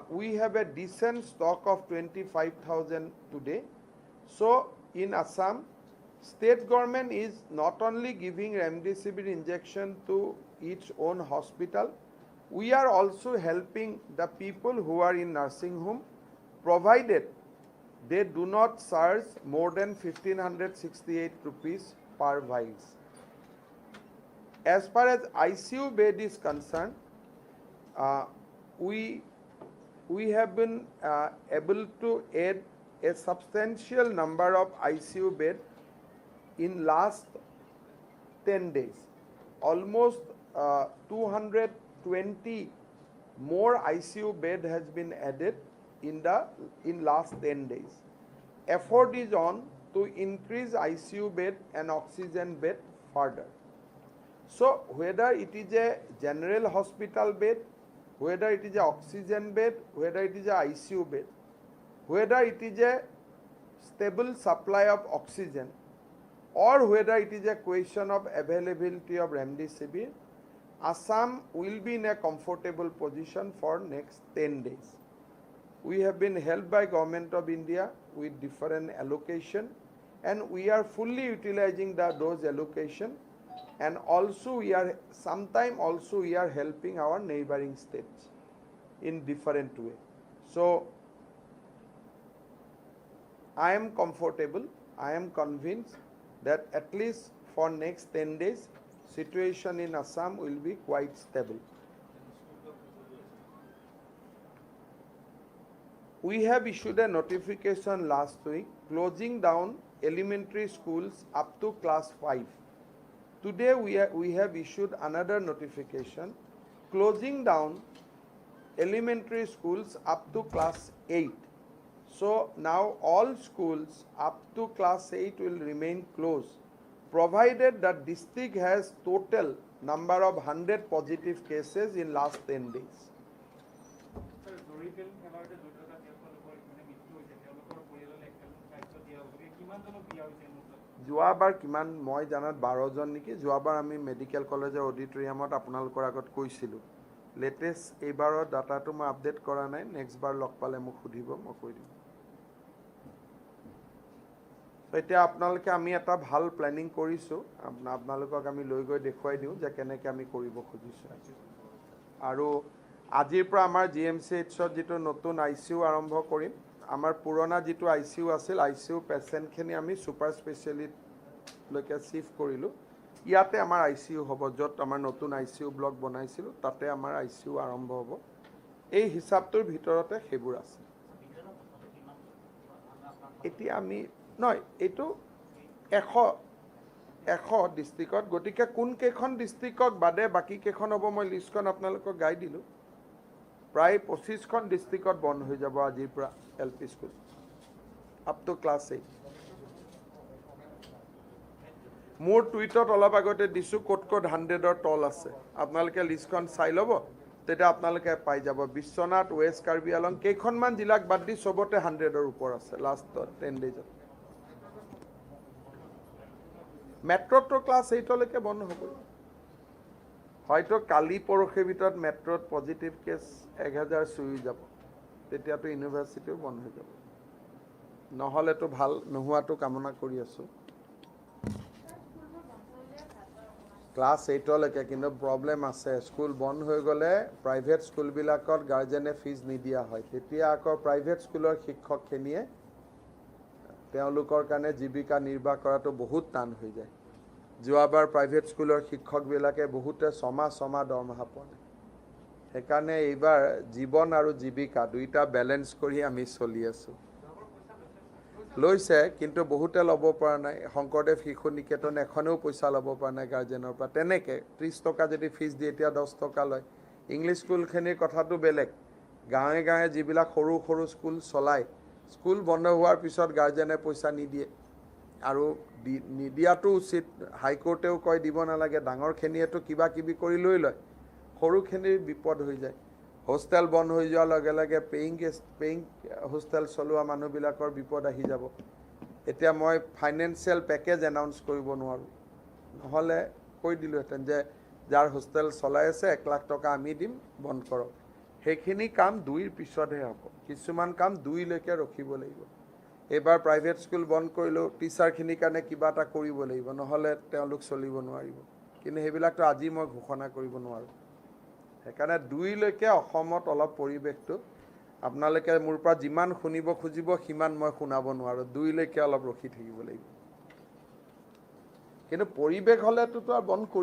we have a decent stock of 25,000 today. So in Assam, state government is not only giving remdesivir injection to its own hospital, we are also helping the people who are in nursing home, provided they do not charge more than 1568 rupees per vials. As far as ICU bed is concerned, we have been able to add a substantial number of ICU bed in last 10 days. Almost 220 more ICU bed has been added in last 10 days. Effort is on to increase ICU bed and oxygen bed further. So whether it is a general hospital bed, whether it is a oxygen bed, whether it is a ICU bed, whether it is a stable supply of oxygen, or whether it is a question of availability of remdesivir, Assam will be in a comfortable position for next 10 days. We have been helped by Government of India with different allocation. And we are fully utilizing those allocation, and also we are sometime also we are helping our neighboring states in different way. So I am comfortable, I am convinced that at least for next 10 days situation in Assam will be quite stable. We have issued a notification last week closing down elementary schools up to class 5. Today we have issued another notification closing down elementary schools up to class 8. So now all schools up to class 8 will remain closed, provided the district has total number of 100 positive cases in last 10 days. Sir, জুৰি খেলতে জড়িত থকা যিসকল লোকৰ মানে মৃত্যু হৈছে, তেওঁলোকৰ পৰিয়াললৈ এককালীন সাহায্য দিয়া হ'ব। গতিকে কিমানজনক দিয়া হৈছে এই মুহূৰ্তত? যোৱাবাৰ কিমান মই জনাত 12জন নেকি। যোৱাবাৰ আমি মেডিকেল কলেজৰ অডিটৰিয়ামত আপোনালোকৰ আগত কৈছিলোঁ। লেটেষ্ট এইবাৰৰ ডাটাটো মই আপডেট কৰা নাই। নেক্সট বাৰ লগ পালে মোক সুধিব, মই কৈ দিম। এতিয়া আপোনালোকে আমি এটা ভাল প্লেনিং কৰিছোঁ, আপোনালোকক আমি লৈ গৈ দেখুৱাই দিওঁ যে কেনেকৈ আমি কৰিব খুজিছোঁ। আৰু আজিৰ পৰা আমাৰ জি এম চি এইচত যিটো নতুন I C U আৰম্ভ কৰিম, আমাৰ পুৰণা যিটো I C U আছিল, I C U পেচেণ্টখিনি আমি ছুপাৰ স্পেচিয়েলিটিলৈকে শ্বিফ্ট কৰিলোঁ। ইয়াতে আমাৰ I C U হ'ব, য'ত আমাৰ নতুন I C U block বনাইছিলোঁ তাতে আমাৰ I C U আৰম্ভ হ'ব। এই হিচাপটোৰ ভিতৰতে সেইবোৰ আছে। এতিয়া আমি নহয়, এইটো 100 ডিষ্ট্ৰিক্টত, গতিকে কোনকেইখন ডিষ্ট্ৰিক্টক বাদে বাকী কেইখন হ'ব মই লিষ্টখন আপোনালোকক গাই দিলোঁ। প্ৰায় 25খন ডিষ্ট্ৰিক্টত বন্ধ হৈ যাব আজিৰ পৰা L P school up to class 8। মোৰ টুইটত অলপ আগতে দিছোঁ ক'ত ক'ত 100ৰ তল আছে, আপোনালোকে লিষ্টখন চাই ল'ব, তেতিয়া আপোনালোকে পাই যাব। বিশ্বনাথ, ৱেষ্ট কাৰ্বি আলং কেইখনমান জিলাক বাদ দি চবতে 100ৰ ওপৰ আছে লাষ্ট 10 ডেইজত। মেট্ৰ'টো ক্লাছ 8লৈকে বন্ধ হ'বই। হয়তো কালি পৰহিৰ ভিতৰত মেট্ৰ'ত পজিটিভ কেছ 1000 চুই যাব, তেতিয়াতো ইউনিভাৰ্চিটিও বন্ধ হৈ যাব। নহ'লেতো ভাল নোহোৱাটো কামনা কৰি আছোঁ। ক্লাছ 8লৈকে কিন্তু প্ৰব্লেম আছে। স্কুল বন্ধ হৈ গ'লে প্ৰাইভেট স্কুলবিলাকত গাৰ্জেনে ফিজ নিদিয়া হয়, তেতিয়া আকৌ প্ৰাইভেট স্কুলৰ শিক্ষকখিনিয়ে তেওঁলোকৰ কাৰণে জীৱিকা নিৰ্বাহ কৰাটো বহুত টান হৈ যায়। যোৱাবাৰ প্ৰাইভেট স্কুলৰ শিক্ষকবিলাকে বহুতে ছমাহ ছমাহ দৰমহা পোৱা নাই। সেইকাৰণে এইবাৰ জীৱন আৰু জীৱিকা দুইটা বেলেঞ্চ কৰি আমি চলি আছোঁ। লৈছে কিন্তু বহুতে ল'ব পৰা নাই। শংকৰদেৱ শিশু নিকেতন এখনেও পইচা ল'ব পৰা নাই গাৰ্জেনৰ পৰা। তেনেকৈ 30 টকা যদি ফিজ দিয়ে এতিয়া 10 টকা লয়। ইংলিছ স্কুলখিনিৰ কথাটো বেলেগ। গাঁৱে গাঁৱে যিবিলাক সৰু সৰু স্কুল চলায়, স্কুল বন্ধ হোৱাৰ পিছত গাৰ্জেনে পইচা নিদিয়ে, আৰু নিদিয়াটো উচিত। হাইকোৰ্টেও কয় দিব নালাগে। ডাঙৰখিনিয়েতো কিবা কিবি কৰি লৈ লয়, সৰুখিনিৰ বিপদ হৈ যায়। হোষ্টেল বন্ধ হৈ যোৱাৰ লগে লগে পেয়িং হোষ্টেল চলোৱা মানুহবিলাকৰ বিপদ আহি যাব। এতিয়া মই ফাইনেন্সিয়েল পেকেজ এনাউন্স কৰিব নোৱাৰোঁ, নহ'লে কৈ দিলোঁহেঁতেন যে যাৰ হোষ্টেল চলাই আছে 1 লাখ টকা আমি দিম, বন্ধ কৰক। সেইখিনি কাম 2ৰ পিছতহে হ'ব, কিছুমান কাম 2লৈকে ৰখিব লাগিব। এইবাৰ প্ৰাইভেট স্কুল বন্ধ কৰিলেও টিচাৰখিনিৰ কাৰণে কিবা এটা কৰিব লাগিব, নহ'লে তেওঁলোক চলিব নোৱাৰিব। কিন্তু সেইবিলাকতো আজি মই ঘোষণা কৰিব নোৱাৰোঁ। সেইকাৰণে 2লৈকে অসমত অলপ পৰিৱেশটো আপোনালোকে মোৰ পৰা যিমান শুনিব খুজিব সিমান মই শুনাব নোৱাৰোঁ, 2লৈকে অলপ ৰখি থাকিব লাগিব। কিন্তু পৰিৱেশ হ'লেতো আৰু বন্ধ কৰি